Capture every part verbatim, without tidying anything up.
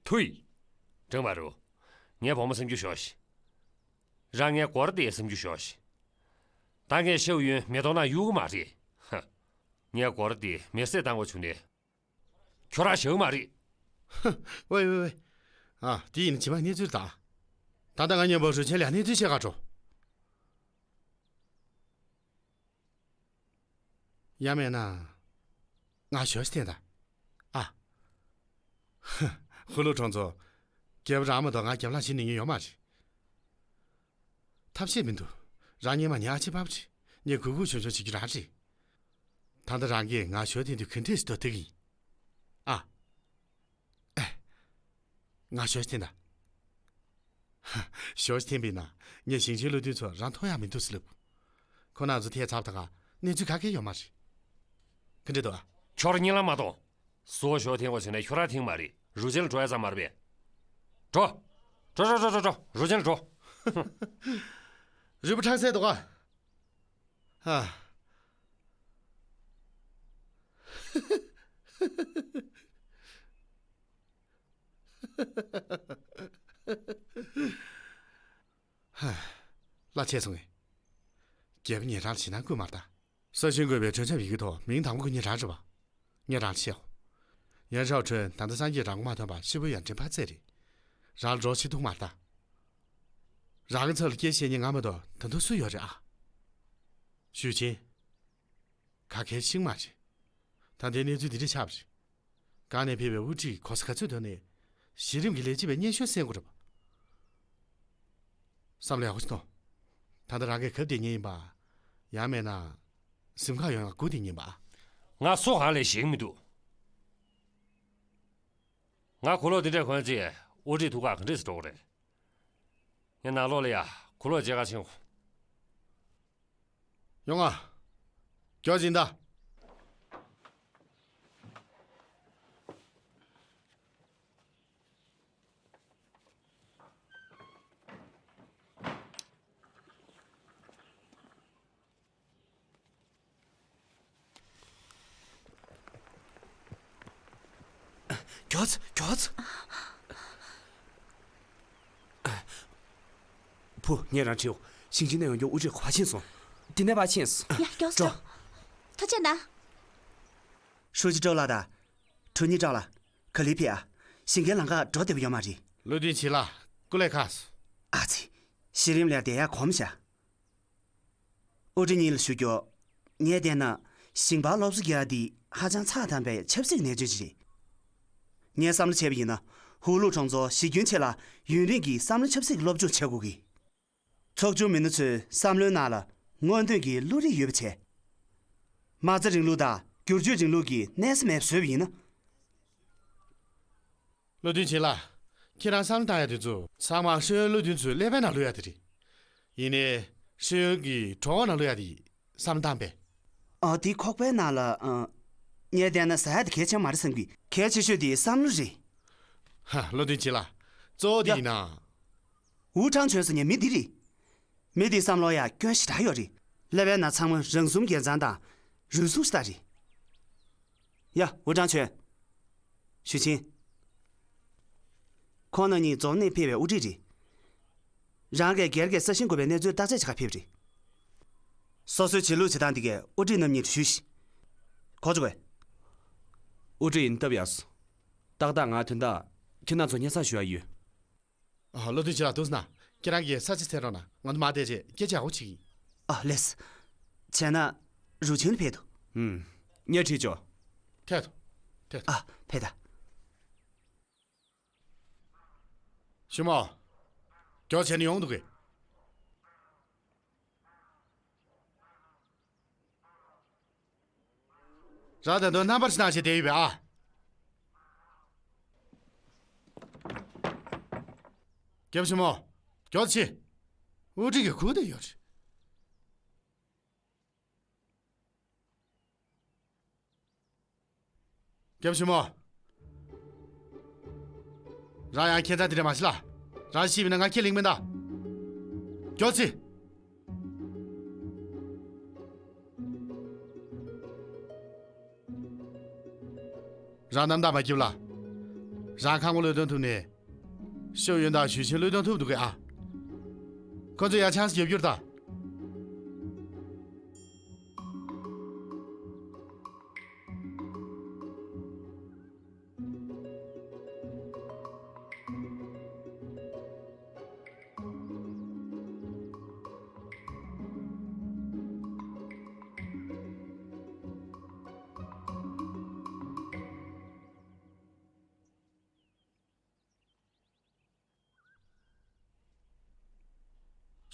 ཐུ་ཡིས། འགྲིག་མ་རེད། ངའི་བུ་མོ་སེམས་སྐྱོ་ཤོར་ཤག་རང་ངའི་སྒོར་དེ་སེམས་སྐྱོ་ཤོར་ཤག་ད་ངས་ཤེའུ་ཡུན་མེ་ཏོག་ནང་གཡུག་གི་མ་རེད། ཧ། ངའི་སྒོར་དེ་མེ་བསྲེགས་བཏང་དགོས་བྱུང་ནས། ཁྱོད་རང་བཞག་གི་མ་རེད། ཧ། ཝེ་ཝེ་ཝེ། ཨ། དེ་ཡིན་ན་ཇི་མ་གནས་ཚུལ་དང་། ད་ལྟ་ང་མཉམ་པོ་རུ་ཆེན་ལ་གནས་ཚུལ་བཤད་ག་འགྲོ། ཡང་མེད་ན། ང་ཞོ་ཞིག་འཐེན་དང་། ཨ། ཧ། ཧུ་ལུ་གྲོང་ཚོ། རྒྱལ་པོ་རང་མ་གཏོགས་ང་རྒྱབ་ལངས་བྱེད་ནི་ཉན་ཡོད་མ་རེད། ཐབས་ཤེས་མི་འདུག་རང་ཉན་མ་ཉན་ཨ་ཅེ་པབ་ཅེ། ངས་གུས་གུས་ཞུམ་ཞུམ་བྱེད་རྒྱུ་རང་རེད། ད་ལྟ་རང་གིས་ང་ཞོ་འཐེན་དུས་ག་འདྲས་ཞིག་འདུག་ལྟ་གི་ཡིན། ཨ། ཨེ། ང་ཞོ་ཞིག་འཐེན་དང་། ཧ། ཞོ་ཞིག་འཐེན་པས་ན་ངས་ཞིང་ཆེན་བློ་མཐུན་ཚོར་རང་མཐོང་ཡག་མི་འདུག་ཟེར་ལབ། ཁོ་རང་ཚོ་ཐད་ཚབ་དང་ག་གནས་ཚུལ་ག་གེ་ཡོད་མ་རེད། ག་འདྲས་འདུག་ཨ། ཁྱོད་རང་གཉིད་ལམ་མ་གཏོང་། སུ་བ་ཞོ་འཐེན་དགོས་བྱས་ན་ཁྱོད་རང་འཐེན་མ་རེད། རུ་ཆེན་ལ་འགྲོ་ཡ་ཙམ་མ་རེད་པས། འགྲོ། འགྲོ་འགྲོ་འགྲོ་འགྲོ། རུ་ཆེན་ལ་འགྲོ། རུས་པ་འཕྲང་སད་འདུག་ག་ཧ། ཧ། གླ་ཆད་སོང་ངས། རྒྱལ་པོ་ཉེ་རང་ལ་ཞེད་སྣང་བསྐུལ་མ་རེད་ད། ས་ཞིང་བགོས་པའི་གྲོས་འཆམ་ཡི་གེ་ཐོག་མིང་དང་པོ་ཁོ་ཉེ་རང་རེད་པ། ཉེ་རང་ལ་བཤད་འོ། ཡན་ཧྲའོ་ཁྲོན་ད་ལྟ་སངས་རྒྱས་རང་མགོ་མ་ཐོན་པར་ཤི་བོ་ཡང་འདྲེན་པར་བཙལ་རེད། རང་ལ་རོགས་བྱེད་ཐུབ་མ་རེད་ད། རང་གི་ཚབ་ལ་སྐད་བཤད་མཁན་ང་མ་གཏོགས་ད་དུང་སུ་ཡོད་རེད་ཨ། ཞུས་ཆེན། ག་གལ་ཤིག་མ་རེད། ད་ལྟའི་གནས་ཚུལ་འདི་འདྲ་ཆགས་པ་རེད། གང་ནས་ཕེབས་པའི་དབུ་ཁྲིད་གོ་ས་ག་ཚོད་ཐོན་ནས། གཞི་རིམ་གྱི་ལས་བྱེད་པའི་སྙན་ཞུ་གསན་དགོས་རེད་པ། བསམ་བློ་ཡག་པོ་ཞིག་གཏོང་། ད་ལྟ་རང་གིས་གབ་བསྡད་མཁན་ཡིན་པ། ཡང་མེད་ན། གཟིམ་ཁང་ཡོང་ཡག་སྒུག་བསྡད་མཁན་ཡིན་པ། ང་སུ་གང་ལ་ཞིག་མི་འདུག་ང་གོ་ལོག་འདི་འདྲ་གོན་རྗེས་དབུ་ཁྲིད་ཐུག་ཁག་ག་འདྲས་སུ་འགྲོ་གི་རེད། ངས་ནང་ལོགས་ལ་ཡ་གོ་ལོག་མཇལ་ཁ་ཕྱིན། ཡོང་ང་། མགྱོགས་ཕྱིན་ད། མགྱོགས་ཚེ། མགྱོགས་ཚེ། བུ། ངས་རང་དྲིའོ། ཞིང་ཆེན་ནས་ཡོང་རྒྱུ་དབུ་ཁྲིད་ཕར་ཕྱིན་སོང་། འདི་ནས་ཕར་ཕྱིན་སོང་། ཡ། མགྱོགས་ཚེ་འགྲོ། འགྲོ། ཐུགས་རྗེ་གནང་། ཧྲུའུ་ཅི་ཀྲོའུ་ལགས་དང་། ཁྲུའུ་ཉི་ཀྲོའུ་ལགས། ག་ལེར་ཕེབས་ཨ། ཞིང་ཁའི་ལམ་ཁ་འགྲོ་བདེ་པོ་ཡོད་མ་རེད། བློ་མཐུན་བྱིན་ལགས། སྐུ་ལས་ཁག་སོང་། ཨ་ཙི། གཞི་རིམ་ལ་བསྡད་ཡག་གོམས་བཞག་དབུ་ཁྲིད་གཉིས་ལ་ཞུ་རྒྱུ། ངས་བལྟས་ན། ཞིང་པར་སློབ་གསོ་རྒྱག་ཡ་འདི་ཧ་ཅང་ཚགས་དམ་པའི་ཆབ་སྲིད་ཀྱི་གནད་དོན་ཅིག་རེད། ངས་བསམ་བློ་བྱས་པ་ཡིན་ན། ཧུའུ་ལུའུ་གྲོང་ཚོ་གཞི་ཁྱོན་ཆེ་ལ་ཡུན་རིང་གི་བསམ་བློ་ཆབ་སྲིད་ཀྱི་སློབ་སྦྱོང་བྱེད་དགོས་ཀྱི། ཚོགས་ཆུང་མི་སྣ་ཚོའི་བསམ་བློའི་ནང་ལ་སྔོན་ཐོན་གྱི་བློ་རིག་ཡོད་པ་བྱས། མ་རྩ་རིང་ལུགས་དང་བསྒྱུར་བཅོས་རིང་ལུགས་ཀྱི་གནས་ས་མེད་པ་བཟོས་པ་ཡིན་ན། བློ་མཐུན་བྱིན་ལགས། ཁྱེད་རང་བསམ་བློ་བཏང་ཡ་དེ་ཚོ་ཚང་མ་ཤེས་ཡོན་བློ་མཐུན་ཚོའི་ཀླད་པའི་ནང་བླུག་ཡ་དེ་རེད། ཡིན་ནའི། ཤེས་ཡོན་གྱི་གྲོད་ཁོག་ནང་བླུག་ཡ་དེ་བསམ་བློ་བཏང་པས། ཨ། དེ་ཁོག་པའི་ནང་ལ། ཨ། ངས་བལྟས་ན་ཟ་ཡ་དེ་གལ་ཆེན་མ་རེད་བསམ་གི། གལ་ཆེ་ཤོས་དེ་བསམ་བློ་རེད། ཧ། བློ་མཐུན་བྱིན་ལགས། གཙོ་བོ་དེ། ཡ། ཡིན་ན། ཝུ་ཁྲང་ཆོན་ཟེར་མཁན་མི་འདི་རེད། མི་འདིའི་བསམ་བློ་ཡ་སྐྱོན་ཞེ་དྲག་ཡོད་རེད། ཀླད་པའི་ནང་ཚང་མ་རང་གསུམ་རྒྱལ་མཚན་དང་རུལ་སུངས་ཞེ་དྲག་རེད། ཡ། ཝུ་ཁྲང་ཆོན། ཞུས་ཆིན། ཁོང་རྣམ་གཉིས་རྫོང་ནས་ཕེབས་པའི་དབུ་ཁྲིད་རེད། རང་གིས་སྒེར་གྱི་ས་ཞིང་བགོས་པའི་གནས་ཚུལ་བརྟག་དཔྱད་བྱེད་གར་ཕེབས་རེད། སོ་སོའི་བྱེད་ལུགས་བྱེད་སྟངས་འདི་གས་དབུ་ཁྲིད་རྣམ་གཉིས་ལ་ཞུས་ཤིག་གོ་བཅུག་གས། དབུ་ཁྲིད་ཡིན་སྟབས་ཡག་སོང་། ཏག་ཏག་ང་དོན་དག་ཁྱེད་རྣམ་ཚོ་སྙན་སེང་ཞུ་ཡ་ཡོད། ཨ། བློ་མཐུན་ཁྱེད་རང་འདུག་ན། ཁྱེད་རང་གིས་ས་ཆ་འཚོལ་རོགས་གནང་། ང་ཚོ་མར་བསྡད་རྗེས་སྐད་ཆ་ཡག་པོ་བྱེད་ཀྱི་ཡིན། ཨ། ལེགས། བྱས་ན། རུ་ཆེན་ལ་ཕེབས་དང་། ཨུམ། ངས་ཁྲིད་ཆོག་ཐད་དང་། ཐད་དང་། ཨ། ཕེབས་དང་། ཞུ་མོ། མགྱོགས་བྱས་ནས་ཡོང་འདུག་གས། རང་ད་དུང་རྣམ་པར་སྣང་བྱས་བསྡད་ཡོད་པས་ཨ། རྒྱབ་ཞུ་མོ། མགྱོགས་བྱེད། དབུ་ཁྲིད་ཀྱིས་སྒུག་བསྡད་ཡོད་རེད། རྒྱབ་ཞུ་མོ། རང་ཡང་ཁྱད་མཚར་དེ་འདྲ་མ་བྱེད་ལ། རང་ཤི་བས་ན་ང་ཁས་ལེན་མིན་ད། མགྱོགས་བྱེད། རང་རྣམ་དག་མ་སྐྱིད་ལ། རང་ཁང་པ་བློས་གཏོང་ཐུབ་ནས། ཤོ་ཡོན་དང་ཞུས་ཆེན་བློས་གཏོང་ཐུབ་འདུག་གས་ཨ། ཁོ་ཚོ་ཡར་ཆང་ས་རྒྱབ་རྒྱུར་ད།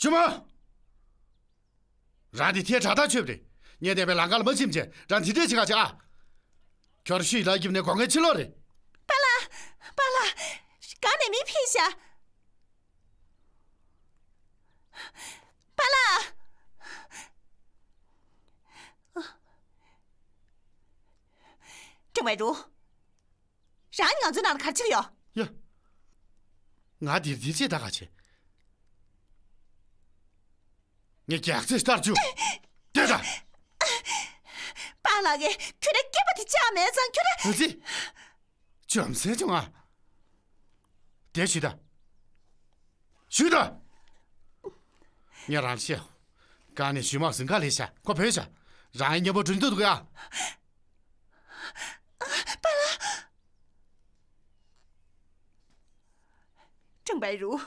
ཞུ་མ། རང་དེ་ཐལ་དྲགས་ཐག་ཆོད་པ་རེད། ངས་བསྡད་པའི་ལམ་ཁ་ལ་མ་ཕྱིན་བྱས་རང་དེ་འདྲས་བྱེད་ག་བྱེད་ཨ། ཁྱོད་ཤི་ལ་རྒྱབ་ནས་སྒོ་ངའི་ཕྱི་ལོགས་རེད། པཱ་ལགས། པཱ་ལགས། ག་ནས་མི་ཕེབས་ཤག་པཱ་ལགས། ཀྲང་ཝེ་རུ། རང་ང་ཚོའི་ནང་ལ་ག་རེ་བྱེད་ཀྱི་ཡོད། ཡ། ང་འདིར་འདིར་བྱེད་ད་ག་བྱེད། ངས་རྒྱགས་ཚད་ལྟར་བཅུག་ལྟོས་དང་། པཱ་ལགས་ཀྱིས་ཁྱོད་རའི་སྐེད་པ་དེ་བཅག་མེད་ཙང་ཁྱོད་ར། ཨ་ཙི། བཅོམ་སེམས་བྱུང་ང་། དེ་ཞུས་ད། ཞུས་ད། ངས་རང་བཤད། གང་ནས་ཞུས་མ་ཟིན་ག་ལས་ཤ་ཁོ་བོས་ཤ། རང་ཡི་མཉམ་པོ་འགྲོ་འདུག་ག་ཡ། པཱ་ལགས། ཀྲང་པའི་རུ།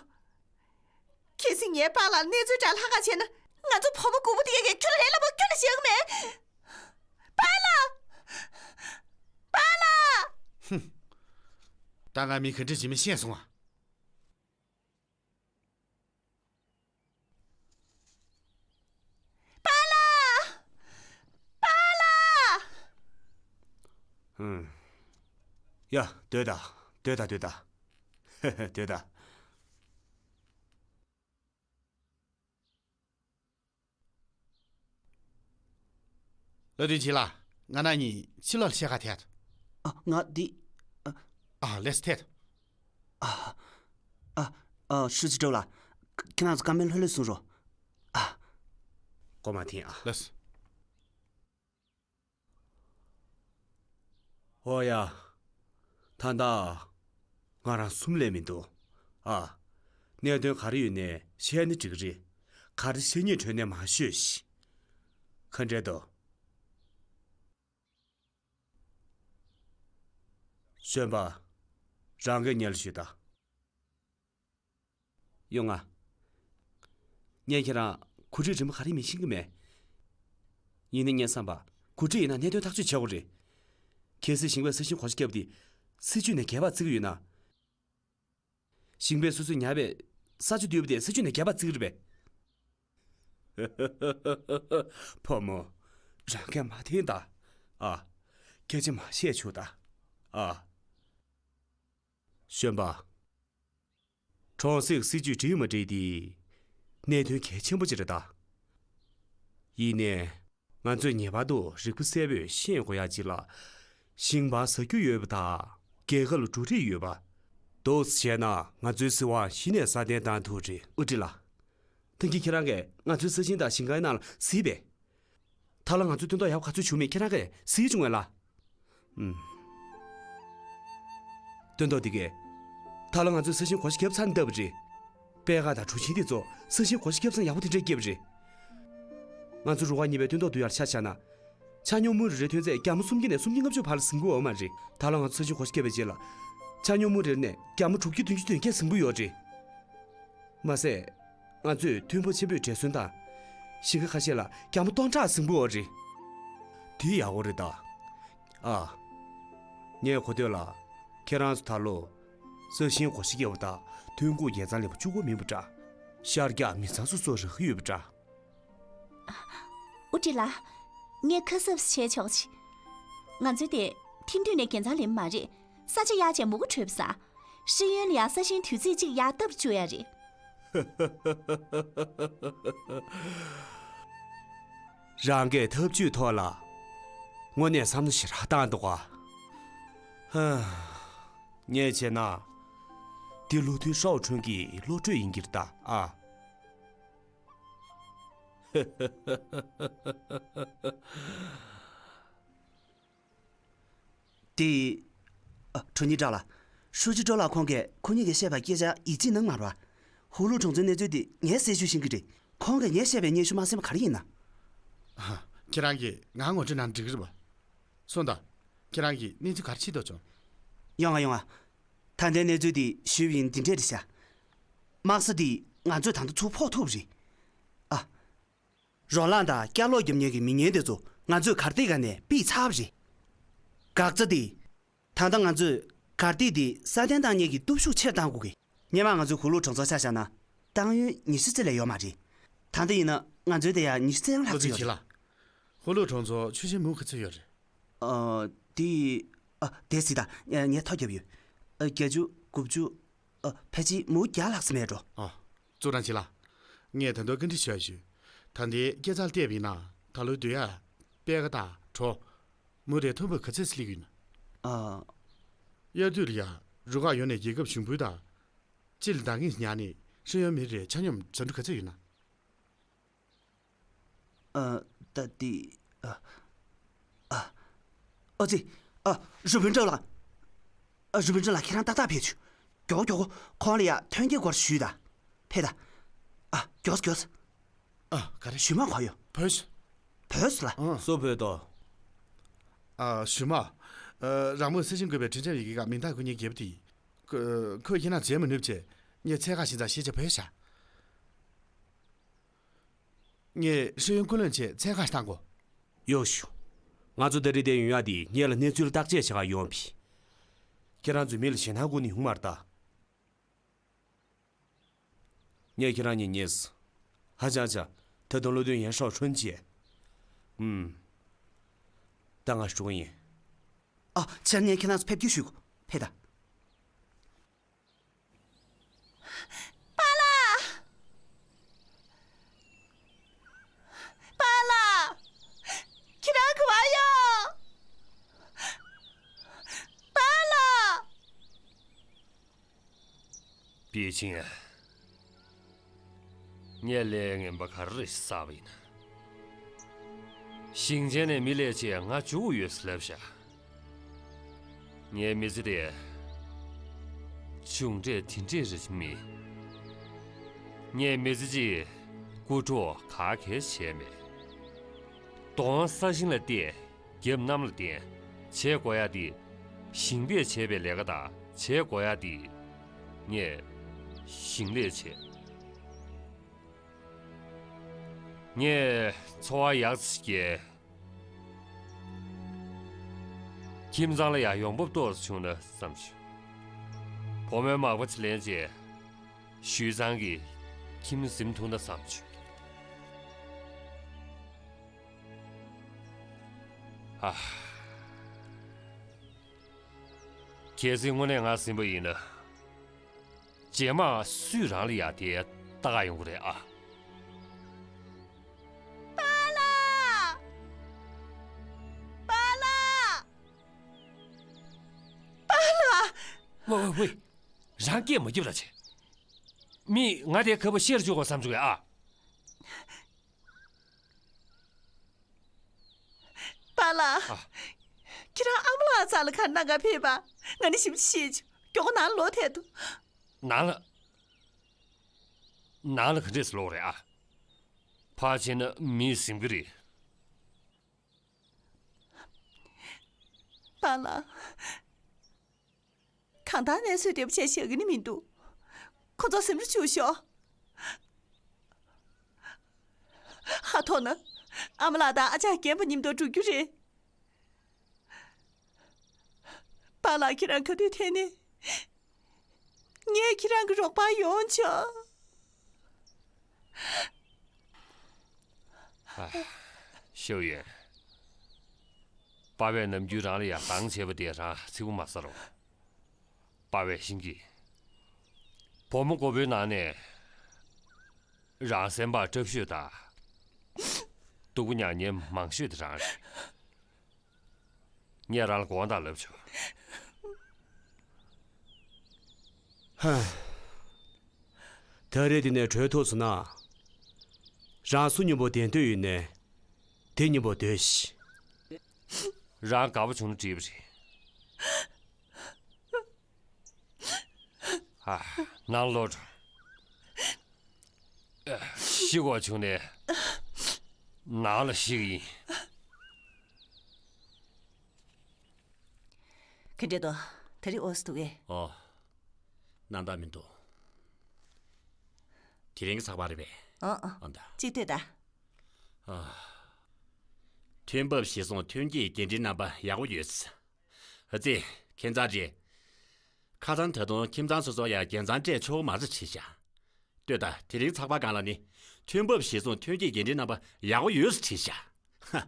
གལ་སྲིད་ངའི་པཱ་ལགས་གནས་ཚུལ་འདྲ་ལྷག་ག་བྱས་ན་ང་ཚོ་བུ་མོ་དགུ་པོ་དེ་གས་ཁྱོད་ལ་ལས་སླ་པོ་ཁྱོད་ལ་བཤད་གི་མེད། པཱ་ལགས། པཱ་ལགས། ཧུམ། ད་ང་མི་ག་འདྲ་ཞིག་མི་ཤེས་སོང་ཨ། པཱ་ལགས། པཱ་ལགས། ཧུམ། ཡ། སྡོད་ད། སྡོད་ད། སྡོད་ད། སྡོད་ད། བློ་མཐུན་ཆེ་ལགས། ང་རང་གཉིས་ཕྱི་ལོགས་ལ་ཕྱེད་ཀ་ཐད། ཨ། ང་འདི། ཨ། ཨ། ལགས་སོ་ཐད། ཨ། ཨ། ཨ། ཧྲུའུ་ཅི་ཀྲོའུ་ལགས། ཁྱེད་རང་ཚོ་བཀའ་མོལ་ལྷོད་ལྷོད་གསུང་རོགས། ཨ། སྒོ་མ་འཐེན་ཨ། ལགས་སོ། ཨོ་ཡ། ད་ལྟ། ང་རང་གསུམ་ལས་མི་འདུག་ཨ། གནད་དོན་ག་རེ་ཡོད་ནའི་བཤད་ན་འགྲིག་གི་རེད། ག་རེ་བཤད་སྙིང་བྲོ་ནའི་མ་ཤོད་ཤིག་ག་འདྲས་འདུག་གཞོན་པ། རང་གིས་སྙན་ཞུ་ད། ཡོང་ང་། ངས་ཁྱེད་རང་གོ་སྒྲིག་རིམ་པ་ག་རེ་མིན་ཤེས་ཀྱི་མེད། ཡིན་ནའི་ངས་བསམ་པ། གོ་སྒྲིག་ཡིན་ན་གནད་དོན་ཐག་གཅོད་བྱེད་དགོས་རེད། གལ་སྲིད་ཞིང་པས་ས་ཞིང་བགོ་བཤའ་བརྒྱབ་པ་དེ། སྲིད་ཇུས་ནས་འགལ་བ་བརྩི་གི་ཡོད་ན། ཞིང་པས་སོ་སོས་ཉར་བའི་ས་ཆ་བསྡུས་པ་དེ་སྲིད་ཇུས་ནས་འགལ་བ་བརྩི་གི་རེད་པས། བུ་མོ། རང་སྐད་མ་འཐེན་ད། ཨ། སྐད་ཆ་མ་བཤད་ཆོག་ད། ཨ། གཞོན་པ། གྲོང་གསེབ་སྲིད་ཇུས་འགྲིག་མ་འགྲིག་དེ། གནད་དོན་གལ་ཆེན་པོ་ཅིག་རེད་ད། ཡིན་ནའི། ང་ཚོས་ངེས་པར་དུ་རིག་པ་གསལ་པོས་ཤེས་དགོས་ཡ་ཅིག་ལ། ཞིང་པར་ཟ་རྒྱུ་ཡོད་པ་དང་རྒྱལ་ཁབ་ལ་འགྲོ་གྲབས་ཡོད་པ། འདུག་སེ་བྱས་ན་ང་ཚོའི་སྲིད་དབང་གཞི་ནས་སྲ་བརྟན་བཏང་ཐུབ་རེད། ཨུ་ཀྲི་ལགས། ད་གིན་ཁྱེད་རང་གིས་ང་ཚོའི་ས་ཞིང་དང་ཞིང་ཁའི་ནང་ལ་གཟིགས་པས། ད་ལོ་ང་ཚོས་སྟོན་ཐོག་ཡག་པོ་ག་ཚོད་བྱུང་མེད་ཁྱེད་རང་གིས་གཟིགས་བྱུང་བས་ལ། ཨུམ། སྟོན་ཐོག་འདི་གས། ད་ལོ་ང་ཚོས་ས་ཞིང་བགོ་བཤའ་བརྒྱབ་ཚར་ནས་བཏབ་པ་རེད། པད་ཁ་དང་གྲུ་ཆེན་འདི་ཚོ་ས་ཞིང་བགོ་བཤའ་བརྒྱབ་ཚར་ནས་ཡག་པོ་དེ་འདྲས་བསྐྱལ་བ་རེད། ང་ཚོ་རུ་ཁག་གཉིས་པའི་སྟོན་ཐོག་འདི་ཡར་ཆ་བཞག་ན། ཆ་སྙོམས་མུའུ་རེ་རེ་ཐོན་ཚད་རྒྱ་མ་སུམ་བརྒྱ་ནས་སུམ་བརྒྱ་ལྔ་བཅུ་བར་ལ་ཟིན་གྱི་ཡོད་མ་རེད། ད་ལོ་ང་ཚོས་ས་ཞིང་བགོ་བཤའ་བརྒྱབ་པའི་རྗེས་ལ། ཆ་སྙོམས་མུའུ་རེ་རེ་ནས་རྒྱ་མ་དྲུག་བརྒྱ་བདུན་ཅུ་དོན་བརྒྱད་ཟིན་གྱི་ཡོད་རེད། མ་ཟད། ང་ཚོས་ཐོན་འབོར་ཆེན་པོས་འབྲས་སོན་དང་། ཞིང་ཁ་ཁ་ཤས་ལ་རྒྱ་མ་སྟོང་ཕྲག་ཟིན་གྱི་ཡོད་རེད། དེ་ཡག་པོ་རེད་ད། ཨ། ངས་གོ་ཐོས་ལ། ཁྱེད་རང་ཚོ་ད་ལོ། ས་ཞིང་བགོ་བཤའ་བརྒྱབ་པ་དང་ཐོན་ཁུངས་རྒྱལ་ཚང་ལེན་པ་གཅིག་པོ་མིན་པ་འདྲ། ཤར་རྒྱག་མི་ཚང་སོ་སོ་རག་གི་ཡོད་པ་འདྲ། ཨུ་ཀྲི་ལགས། ངས་ཁ་གསབ་བྱས་ཆོག་ཅིག་ང་ཚོའི་དེ་ཐེངས་དུས་ནས་རྒྱལ་ཚང་ལེན་པ་མ་རེད། ས་ཆ་གཡར་བྱས་མུ་གེ་འཕྲོད་པ་ཟ། ཧྲི་ཡོན་ལ་ཡང་ས་ཞིང་དུས་ཚིགས་གཅིག་ཡར་བཏབ་བཅུག་ཡ་རེད། རང་གིས་ཐབས་ཇུས་ཐོག་ལ་དངོས་གནས་བསམ་བློ་ཞེ་དྲག་བཏང་འདུག་ག་ཧ། ངས་བྱས་ན། འདི་བློ་མཐུན་ཧྲའོ་ཁྲུན་གྱི་བློ་གྲོས་ཡིན་གྱི་རེད་ད་ཨ། དེ། ཨ། ཁྲུན་ཉི་ཀྲང་ལགས། ཧྲུའུ་ཅི་ཀྲོ་ལགས་ཁོང་གིས་ཁོ་གཉིས་ཀྱིས་བཤད་པ་སྐད་ཆ་ཡིད་ཆེས་གནང་མ་རེད་པ། ཧུ་ལུ་གྲོང་ཚོའི་གནས་ཚུལ་དེ་ངས་གསལ་ཞུ་ཤེས་ཀྱི་རེད། ཁོང་གིས་ངས་བཤད་པའི་སྙན་ཞུ་མ་གསན་པ་ག་རེ་ཡིན་ན། ཁྱེད་རང་གིས་ང་ངོ་སྤྲོད་གནང་འགྲིག་གི་རེད་པ། སོང་ད། ཁྱེད་རང་གིས་གནས་ཚུལ་ག་རེ་ཤེས་རྟོགས་བྱུང་། ཡོང་ང་ཡོང་ང་། ད་ལྟའི་གནས་ཚུལ་དེ་ཞུས་པ་ཡིན་འདི་འདྲས་རེད་ཤག་དམག་ས་དེ་ང་ཚོས་ད་ལྟ་ཚུར་ཕོག་ཐུབ་རེད། ཨ། རོ་ལངས་དང་སྐྱ་ལོག་རྒྱབ་མཁན་གྱི་མི་ངན་དེ་ཚོ་ང་ཚོས་གར་སྟེགས་སྒང་ནས་ཕུད་ཚར་བ་རེད། འགག་རྩ་དེ། ད་ལྟ་ང་ཚོས་གར་སྟེགས་དེ་སྲ་བརྟན་བཏང་མཁན་གྱི་སྟོབས་ཤུགས་ཆེར་གཏང་དགོས་ཀྱི། སྔོན་མ་ང་ཚོའི་ཧུ་ལུ་གྲོང་ཚོར་ཆ་བཞག་ན། ཏང་ཡོན་ཉི་ཤུ་རྩ་ལས་ཡོད་མ་རེད། ད་ལྟ་ཡིན་ན་ང་ཚོའི་དེ་ཡང་ཉི་ཤུ་རྩ་ཡང་ལྷག་ཙམ་ཡོད་རེད། ཧུ་ལུ་གྲོང་ཚོར་ཆུ་ཤེལ་མུའུ་ག་ཚོད་ཡོད་རེད། ཨ། དེ། ཨ། དེ་གཟིགས་དང་། ངས་ཐོ་བརྒྱབ་ཡོད། ཨ། བརྒྱད་ཅུ། དགུ་བཅུ། ཨ། ཕལ་ཆེར་མུའུ་བརྒྱ་ལྷག་ཙམ་མེད་འགྲོ། ཨ། ཙུའུ་ཀྲང་ཆི་ལགས། ངས་ད་དུང་བཀའ་འདྲི་ཞུ་ཡ་ཞུ། ད་ལྟའི་སྐྱེད་ཚལ་བལྟས་པ་ཡིན་ན་ད་ལོའི་དུས་ཡ། པད་ཁ་དང་གྲོ། མུ་རེ་ཐོན་འབབ་ག་ཚོད་སླེབས་ཡོད་ན། ཨ། དབྱར་དུས་ལ་ཡ། རུ་ཁག་ཡོངས་ནས་རྒྱལ་ཁབ་གཞུང་འབུལ་དང་། སྤྱི་ལ་བདག་གཉེར་ཉར་ནས་ཤེས་ཡོན་མི་རེར་ཆ་སྙོམས་ཟ་འབྲུ་ག་ཚོད་ཡོད་ན། ཨ། ད་དེ། ཨ། ཨ། ཨོ་ཙི། ཨ། རུ་བུན་ཀྲོའུ་ལགས། ཨ། རུ་བུན་ཀྲོའུ་ལགས་ཁྱེད་རང་ཏག་ཏག་ཕེབས་བྱུང་། མགྱོགས་པོ་མགྱོགས་པོ་ཁོང་ལ་ཡ་ཐོན་སྐྱེད་སྐོར་ཞུས་དང་། ཕེབས་དང་། ཨ། མགྱོགས་སོ་མགྱོགས་སོ། ཨ། ག་རེ། ཞུས་མ་གོ་ཡོད། བོས། བོས་ལ། ཨ། སུ་བོས་དོ། ཨ། ཞུས་མ། ཨ། རང་མོས་སེ་ཆེན་དགོས་པའི་དྲིན་ཆེན་ཡི་གེ་ཁ་མིང་རྟགས་དགོས་མཁན་རྒྱལ་པོ་དེ། ཁོ་ཁོས་ཁྱེད་རང་མཇལ་མི་ནུས་བྱས། ངས་ཚད་བཀག་ཞིག་ཙམ་ཞིག་བྱས་བོས་ཤག་ངས་ཤེས་ཡོན་ཀུན་གླེང་ཆེད་ཚད་བཀག་ཞིག་བཏང་གོ། གཡོག་ཞུ། ང་ཚོ་ད་རེས་འདིར་ཡོང་ཡ་དེ་ངེད་ལ་གནས་ཚུལ་བརྟག་དཔྱད་བྱེད་ག་ཡོང་བ་ཡིན། ཁྱེད་རང་ཚོས་མི་ལ་ཞེད་སྣང་དགོས་ནི་ཡོང་མ་རེད་ད། ངས་ཁྱེད་རང་གཉིས་རྙེད་སོང་། ཧ་ཅང་ཅང་། ད་དུང་བློ་མཐུན་ཡན་ཧྲའོ་ཁྲུན་བཅས། ཨུམ། ད་ང་འགྲོ་གི་ཡིན། ཨ། ཕྱིར་ངས་ཁྱེད་རང་ཚོ་ཕེབས་སྐྱེལ་ཞུ་དགོས། ཕེབས་དང་། པཱ་ལགས། པཱ་ལགས། ཁྱེད་རང་ག་པར་ཡོད། པཱ་ལགས། པེ་ཅིང་ཨ། ངས་ལས་ངན་པ་ག་རེ་བསགས་པ་ཡིན་ན། ཞིང་ཆེན་ནས་མི་སླེབས་བྱས་ང་བཅུག་ཡོད་ཟེར་ལབ་བཞག་ངའི་མི་ཚེ་དེ་མཇུག་འབྲས་དེ་འདྲས་རེ་མེད། ངའི་མི་ཚེ་གཅིག་རྐུ་འཕྲོག་ག་གེ་བྱས་མེད། གདོང་ས་ཞིང་ལ་བལྟས། རྒྱབ་གནམ་ལ་བསྟན། བྱེད་དགོས་ཡ་དེ། ཞིང་པས་བྱས་པའི་ལས་ཀ་དང་བྱེད་དགོས་ཡ་དེ། ངས་ཞིང་ལས་བྱས། ངས་འཚོ་བ་ཡག་ཙམ་སྐྱེལ། ཁྱིམ་ཚང་ལ་ཡང་ཡོང་འབབ་ཏོག་ཙམ་བྱུང་ན་བསམ་བྱུང་། བུ་མོའི་མག་པ་ཅིག་ལེན་རྗེས། ཞུས་ཙང་གི་ཁྱིམ་ཟིན་ཐུབ་ན་བསམ་བྱུང་། ཨ། གལ་སྲིད་དངོས་གནས་ང་ཟིན་པ་ཡིན་ན། རྗེས་མ་སུས་རང་ལ་ཡ་དེ་ལྟ་ག་ཡོང་གི་རེད་ཨ། པཱ་ལགས། པཱ་ལགས། པཱ་ལགས། ཝེ་ཝེ་ཝེ། རང་སྐད་མ་རྒྱབ་ར་བྱེད། མི་ང་དེ་ཁ་པ་ཤེར་བཅུག་གོ་བསམ་བཅུག་གས་ཨ། པཱ་ལགས། ཨ། ཁྱེད་རང་ཨ་མ་ལགས་རྩ་ལ་ག་རེ་གནང་ག་ཕེབས་པ། ང་ནི་ཞིབ་ཅིག་ཤེས་བྱུང་། མགྱོགས་པོ་ནང་ལ་ལོག་ཐལ་འདུག་ནང་ལ། ནང་ལ་ག་འདྲས་སུ་ལོག་རེད་ཨ། ཕར་ཕྱིན་ན་མིས་ཟིན་གི་རེད། པཱ་ལགས། གང་ལྟར་གནས་ཚུལ་བདེ་པོ་བྱས་བཞག་གི་ནི་མི་འདུག་ཁོ་ཚོ་ཟིན་འགྲུར་བཅུག་ཤོག་ཧ་ཐོག་ན། ཨ་མ་ལགས་དང་ཨ་ཅག་རྒན་པ་མཉམ་དུ་འགྲོ་རྒྱུ་རེད། པཱ་ལགས་ཁྱེད་རང་ག་དུས་ཐད་ནས། ངས་ཁྱེད་རང་གི་རོགས་པ་ཡོང་ཆོག་ཧ། ཤོད་ཡོད། པ་ཕས་ནམ་རྒྱུན་རང་ལ་ཡ་སྡང་བྱས་པ་དེ་རང་ཚིག་པ་མ་ཟ་རོགས། པ་ཕས་ཤེས་ཀྱི། བུ་མོ་མགོ་པོའི་ནང་ནས་རང་སེམས་པ་སྐྲག་ཤོས་དང་། སྡུག་པོ་མྱངས་མཁན་མང་ཤོས་དེ་རང་རེད། ངས་རང་ལ་དགོངས་དག་ལབ་ཆོག་ཧ། ད་རེས་འདི་ནས་བྲོས་ཐུབ་སོང་ན། རང་སུ་མཉམ་པོ་བསྡད་འདོད་ཡོད་ནའི། དེ་མཉམ་པོ་སྡོད་ཤིག་རང་དགའ་པོ་བྱུང་ན་འགྲིག་པ་རེད། ཨ། ནང་ལོག་འགྲོ། ཤི་དགོས་བྱུང་ནས་ནང་ལ་ཤི་གི་ཡིན། ག་འདྲས་འདུག་དེ་རིང་འོ་སི་འདུག་གས། ཨོ། རྣམ་དག་མི་འདུག་དེ་རིང་གི་ཚགས་པར་རེད་པས། ཨོ་ཨོ། ཨོ་ད། གཅིག་ལྟོས་དང་། ཨ། ཐོན་འབབ་གཞིར་བཟུང་ཐོན་སྐྱེད་འགན་འཁྲིའི་རྣམ་པ་ཡག་པོ་ཡོད། ཨ་ཙི། ཁྱིམ་ཚང་རེད། ཁ་སང་ད་དུང་ཁྱིམ་ཚང་སོ་སོར་ཡང་རྒྱལ་མཚམས་སྤྲད་ཆོག་མ་རེད་བྲིས་ཤག་ལྟོས་དང་། དེ་རིང་ཚགས་པར་སྒང་ལ་ནི། ཐོན་འབབ་གཞིར་བཟུང་ཐོན་སྐྱེད་འགན་འཁྲིའི་རྣམ་པ་ཡག་པོ་ཡོད་བྲིས་ཤག་ཧ།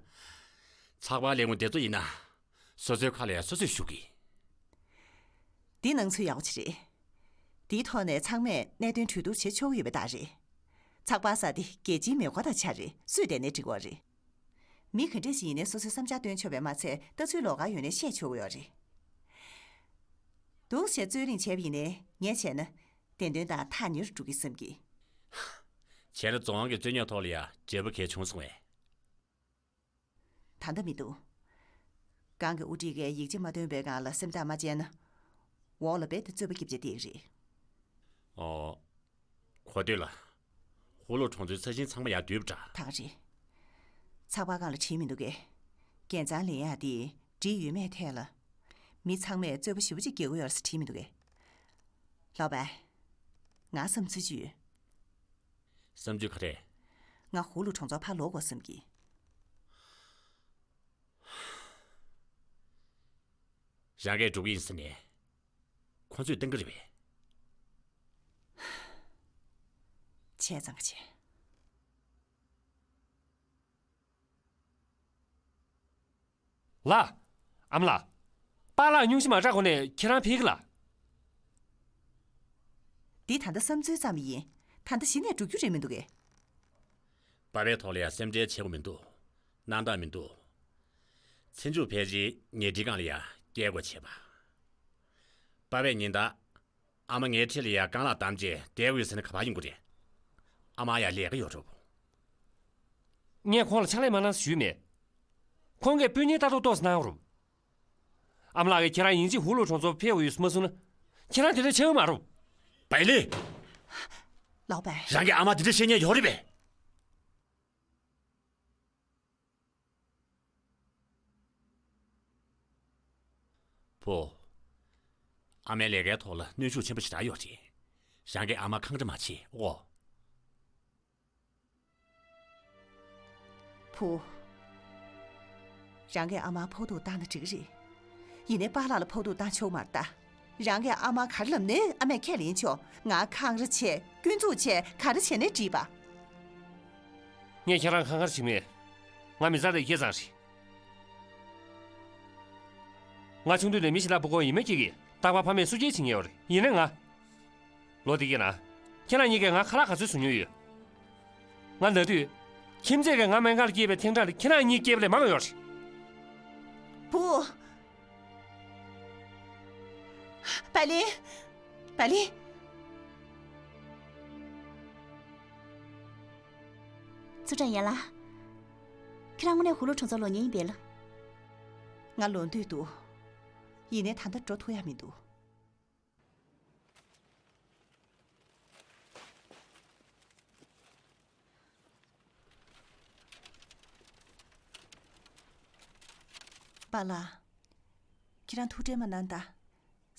ཚགས་པར་ལས་ཁུངས་དེ་ཚོ་ཡིན་ན། སོ་སོའི་ཁ་ལ་ཡང་སོ་སོས་ཞུ་གི། འདི་སྣང་ཚུལ་ཡག་པོ་ཅིག་རེད། འདིའི་ཐོག་ནས་ཚང་མས་གནད་དོན་གྲོས་བསྡུར་བྱེད་ཆོག་གི་ཡོད་པ་རྟགས་རེད། ཚགས་པར་གསར་དེ་རྒྱལ་སྤྱིའི་མེ་འཁོར་དང་ཆ་རེད། སུས་བལྟས་ནའི་འགྲིག་གི་རེད། མི་ག་འདྲས་ཞིག་ཡིན་ནའི་སོ་སོའི་བསམ་འཆར་བཏོན་ཆོག་པས་མ་ཚད། ལྟ་ཚུལ་ལོགས་ཀ་ཡོད་ནའི་བཤད་ཆོག་གི་ཡོད་རེད། འདུག་སེ་རྩོད་གླེང་བྱས་པ་ཡིན་ནའི་ངས་བྱས་ན་བདེན་དོན་དང་ཐག་ཉེ་རུ་འགྲོ་གི་བསམ་གི། བྱས་ན་རྫོང་དབང་གི་རྩོད་རྙོག་ཐོག་ལ་ཡང་འབྲས་བུ་གལ་བྱུང་སོང་བས། ད་ལྟ་མི་འདུག་གང་གི་དབུ་ཁྲིད་ཀྱིས་ཡིག་ཆ་མ་བཏོན་པའི་སྒང་ལ་སེམས་ཐག་མ་བཅད་ན། འོག་ལ་རྦད་དེ་རྩོད་པ་སྐྱིད་པོ་བྱེད་བསྡད་ཀྱི་རེད། ཨོ། གོ་ཐོས་ལ། ཧུ་ལུ་གྲོང་ཚོའི་ས་ཞིང་ཚང་མ་ཡར་བསྡུས་པ་འདྲ། ད་ག་རེད། ཚགས་པར་སྒང་ལ་བྲིས་མི་འདུག་གས། རྒྱལ་མཚམས་ལེན་ཡག་དེ་བྲིས་ཡོད་མེད་ཐད་ལ། མི་ཚང་མས་རྩོད་པ་ཞེ་པོ་ཅིག་རྒྱག་གི་ཡོད་རེད་ཟེར་བྲིས་མི་འདུག་གས། ལའོ་པའེ། ང་བསམ་ཚུལ་ཅིག་ཡོད། བསམ་ཚུལ་ག་རེ། ང་ཧུ་ལུ་གྲོང་ཚོར་ཕར་ལོག་དགོས་བསམ་གི། རང་གིས་འགྲོ་གི་ཡིན་ཟེར་ནས། ཁོ་ཚོས་བསྟན་གི་རེད་པས། བྱས་ཙང་ག་བྱས། ལགས། ཨ་མ་ལགས། པཱ་ལགས་སྙུང་གཞི་མ་དྲག་གོང་ནས་ཁྱེད་རང་ཕེབས་ཀྱི་ལགས། འདི་ད་ལྟ་བསམ་ཚུལ་ཙམ་ཡིན། ད་ལྟ་གཞི་ནས་འགྲོ་རྒྱུ་རེད་མི་འདུག་གས། པཱ་ཕའི་ཐོག་ལ་ཡང་སེམས་ཁྲལ་བྱེད་དགོས་མི་འདུག་རྣམ་དག་མི་འདུག་ཚེ་མཇུག་ཕལ་ཆེར་ཉལ་ཁྲིའི་སྒང་ལ་ཡང་བསྐྱལ་དགོས་བྱས་པ། པཱ་ཕས་ཉིན་ལྟར། ཨ་མ་ངའི་འཁྲིས་ལ་ཡར་རྐང་ལག་བསྡམས་རྗེས་བསྡད་དགོས་ཟེར་ན་ག་པར་ཡོང་གི་རེད། ཨ་མ་ཡར་ལས་ཀ་ཡོད་འགྲོ། ངས་ཁོང་ལ་ཕྱག་ལས་མ་གནང་ཟེར་ཞུས་མེད། ཁོང་གིས་སྤུན་ཉེ་ལྟ་རྟོག་ཏོག་ཙམ་གནང་རོགས། ཨ་མ་ལགས་ཀྱིས་ཁྱེད་རང་ཡིན་གཅིག་ཧུ་ལུ་གྲོང་ཚོར་ཕེབས་དགོས་ཡོད་ཟེར་མ་གསུངས་ན། ཁྱེད་རང་དེ་འདྲ་བྱེད་འོས་མ་རེད། པའེ་ལི། ལའོ་པའེ། རང་གི་ཨ་མ་དེ་འདྲ་བཤད་མཁན་ཡོད་རེད་པས། བུ། ཨ་མའི་ལས་ཀའི་ཐོག་ལ་གནོན་ཤུགས་ཆེན་པོ་ཞེ་དྲག་ཡོད་རེད། རང་གི་ཨ་མ་འཁང་ར་མ་བྱེད་ཨོ། བུ། རང་གི་ཨ་མར་ཕོག་ཐུག་བཏང་ན་འགྲིག་གི་རེད། ཡིན་ནའི་པཱ་ལགས་ལ་ཕོག་ཐུག་བཏང་ཆོག་མ་རེད་ད། རང་གི་ཨ་མ་ག་རེ་ལབ་ནའི་ཨ་མས་ཁས་ལེན་ཆོག་ང་འཁང་ར་བྱས། སྐྱོན་འཛུགས་བྱས། ག་རེ་བྱས་ནའི་འགྲིག་པ། ངས་ཁྱེད་རང་འཁང་ར་བྱེད་མེད། ང་མི་ཚང་དེ་སྐྱེས་ཙང་རེད། ང་ཆུང་དུས་ནས་མི་ཞིག་ལ་བུ་ཀོ་ཡིན་མོད་ཀྱི་གི་རྟག་པར་ཕ་མས་བསུ་སྐྱེལ་བྱེད་མཁན་ཡོད་རེད། ཡིན་ནའི་ང་། ལོ་འདི་གའི་ནང་། ཁྱེད་རང་གཉིས་ཀས་ང་ཁ་ལག་ག་ཚོད་བཟོ་མྱོང་ཡོད། ང་ན་དུས། ཁྱིམ་མཚེས་ཀྱིས་ང་སྨན་ཁང་ལ་སྐྱེལ་བའི་ཐེངས་གྲངས་དེ་ཁྱེད་རང་གཉིས་སྐྱེལ་བ་ལས་མང་བ་ཡོད་རེད། བུ། པའེ་ལི། པའེ་ལི། ཙུའུ་ཀྲང་ཡན་ལགས། ཁྱེད་རང་དངོས་གནས་ཧུ་ལུ་གྲོང་ཚོར་ལོག་མཁན་ཡིན་པས་ལགས། ང་ལོག་འདོད་འདུག་ཡིན་ནའི་ད་ལྟ་འགྲོ་ཐུབ་ཡ་མི་འདུག་པཱ་ལགས། ཁྱེད་རང་ཐུགས་ཁྲལ་མ་གནང་དང་།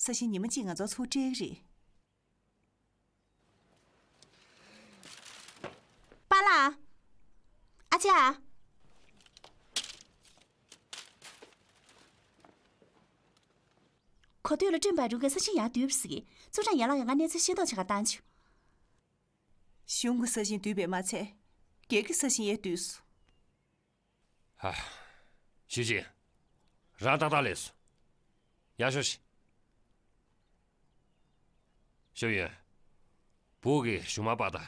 ས་ཞིང་ཉི་མ་གཅིག་ང་ཚོར་ཚུར་སྤྲད་ཀྱི་རེད། པཱ་ལགས། ཨ་ཅག་གོ་ཐོས་ལ་ཀྲིན་པའེ་ཀྲུའུ་གིས་ས་ཞིང་ཡར་བསྡུས་པ་ཟེར་གི། ཙུའུ་ཀྲང་ཡན་ལགས་ཀྱིས་ང་གནས་ཚུལ་ཤེས་རྟོགས་བྱེད་གར་བཏང་བྱུང་། གཞུང་གི་ས་ཞིང་བསྡུས་པས་མ་ཚད། སྒེར་གྱི་ས་ཞིང་ཡང་བསྡུས་སོང་། ཧ། ཞུས་ཅིན། རང་ཏག་ཏག་ལས་སོ། ཡར་ཤོག་ཤིག་ཤོག་ཡོན། བུ་གིས་ཞུ་མར་སྤར་ད།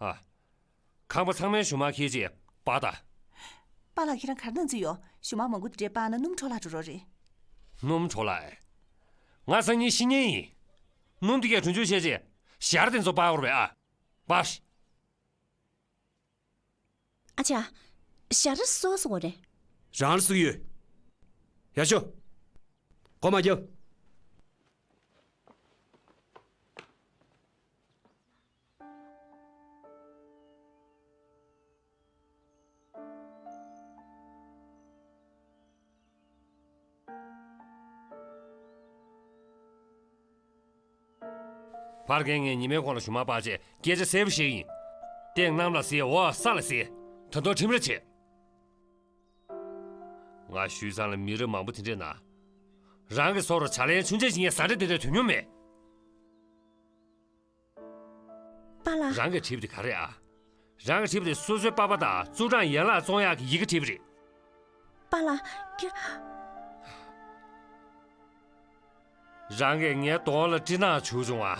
ཨ། ཁང་པ་ཚང་མའི་ཞུ་མར་ཁྱེར་རྗེས་སྤར་ད། པཱ་ལགས། ཁྱེད་རང་ག་རེ་གནང་རྩིས་ཡོད། ཞུ་མར་མང་པོ་དེ་འདྲས་སྤར་ན་སྣུམ་འཕྲོ་བརླག་འགྲོ་རོགས་རེད། སྣུམ་འཕྲོ་བརླག་ཨེ། ང་སང་ཉིན་ཤི་ཉེན་ཡིན། སྣུམ་དེ་གས་གྲོན་ཆུང་བྱས་རྗེས་ཞར་དེ་ཚོ་སྤར་དགོས་རེད་པས་ཨ། སྤར། ཨ་ཅག་ཞར་སོ་སོ་རེད། རང་ལ་སུ་ཡོད། ཡར་ཤོག་སྒོ་མ་རྒྱབ། པར་རྒན་ངས་ཉི་མའི་ཁོང་ལ་ཞུ་མར་སྤར་རྗེས་སྐད་ཆ་གསལ་པོ་བཤད་ཀྱི་ཡིན། སྟེང་གནམ་ལ་གཟིགས། འོག་ས་ལ་གཟིགས། ད་དུང་ཁྲིམས་ར་བྱེད། ང་ཞུས་ཚང་ལ་མི་རབས་མང་པོ་དེ་འདྲས་ན། རང་གི་སོ་རུ་བྱ་ལན་ཆུང་ཆེ་ཞིག་ངས་ཟ་འདྲ་དེ་འདྲས་དོན་མྱོང་མེད། པཱ་ལགས། རང་གི་གྲིབ་དེ་ག་རེ་ཨ། རང་གི་གྲིབ་དེ་སོ་སོའི་པ་ཕ་དང་ཙུའུ་ཀྲང་ཡན་ལགས་བཙོང་ཡག་གི་ཡི་གེ་བྲིས་པ་རེད། པཱ་ལགས། ཁྱེད། རང་གིས་ངའི་གདོང་ལ་སྤྲིན་ནག་བྱུག་བྱུང་ཨ།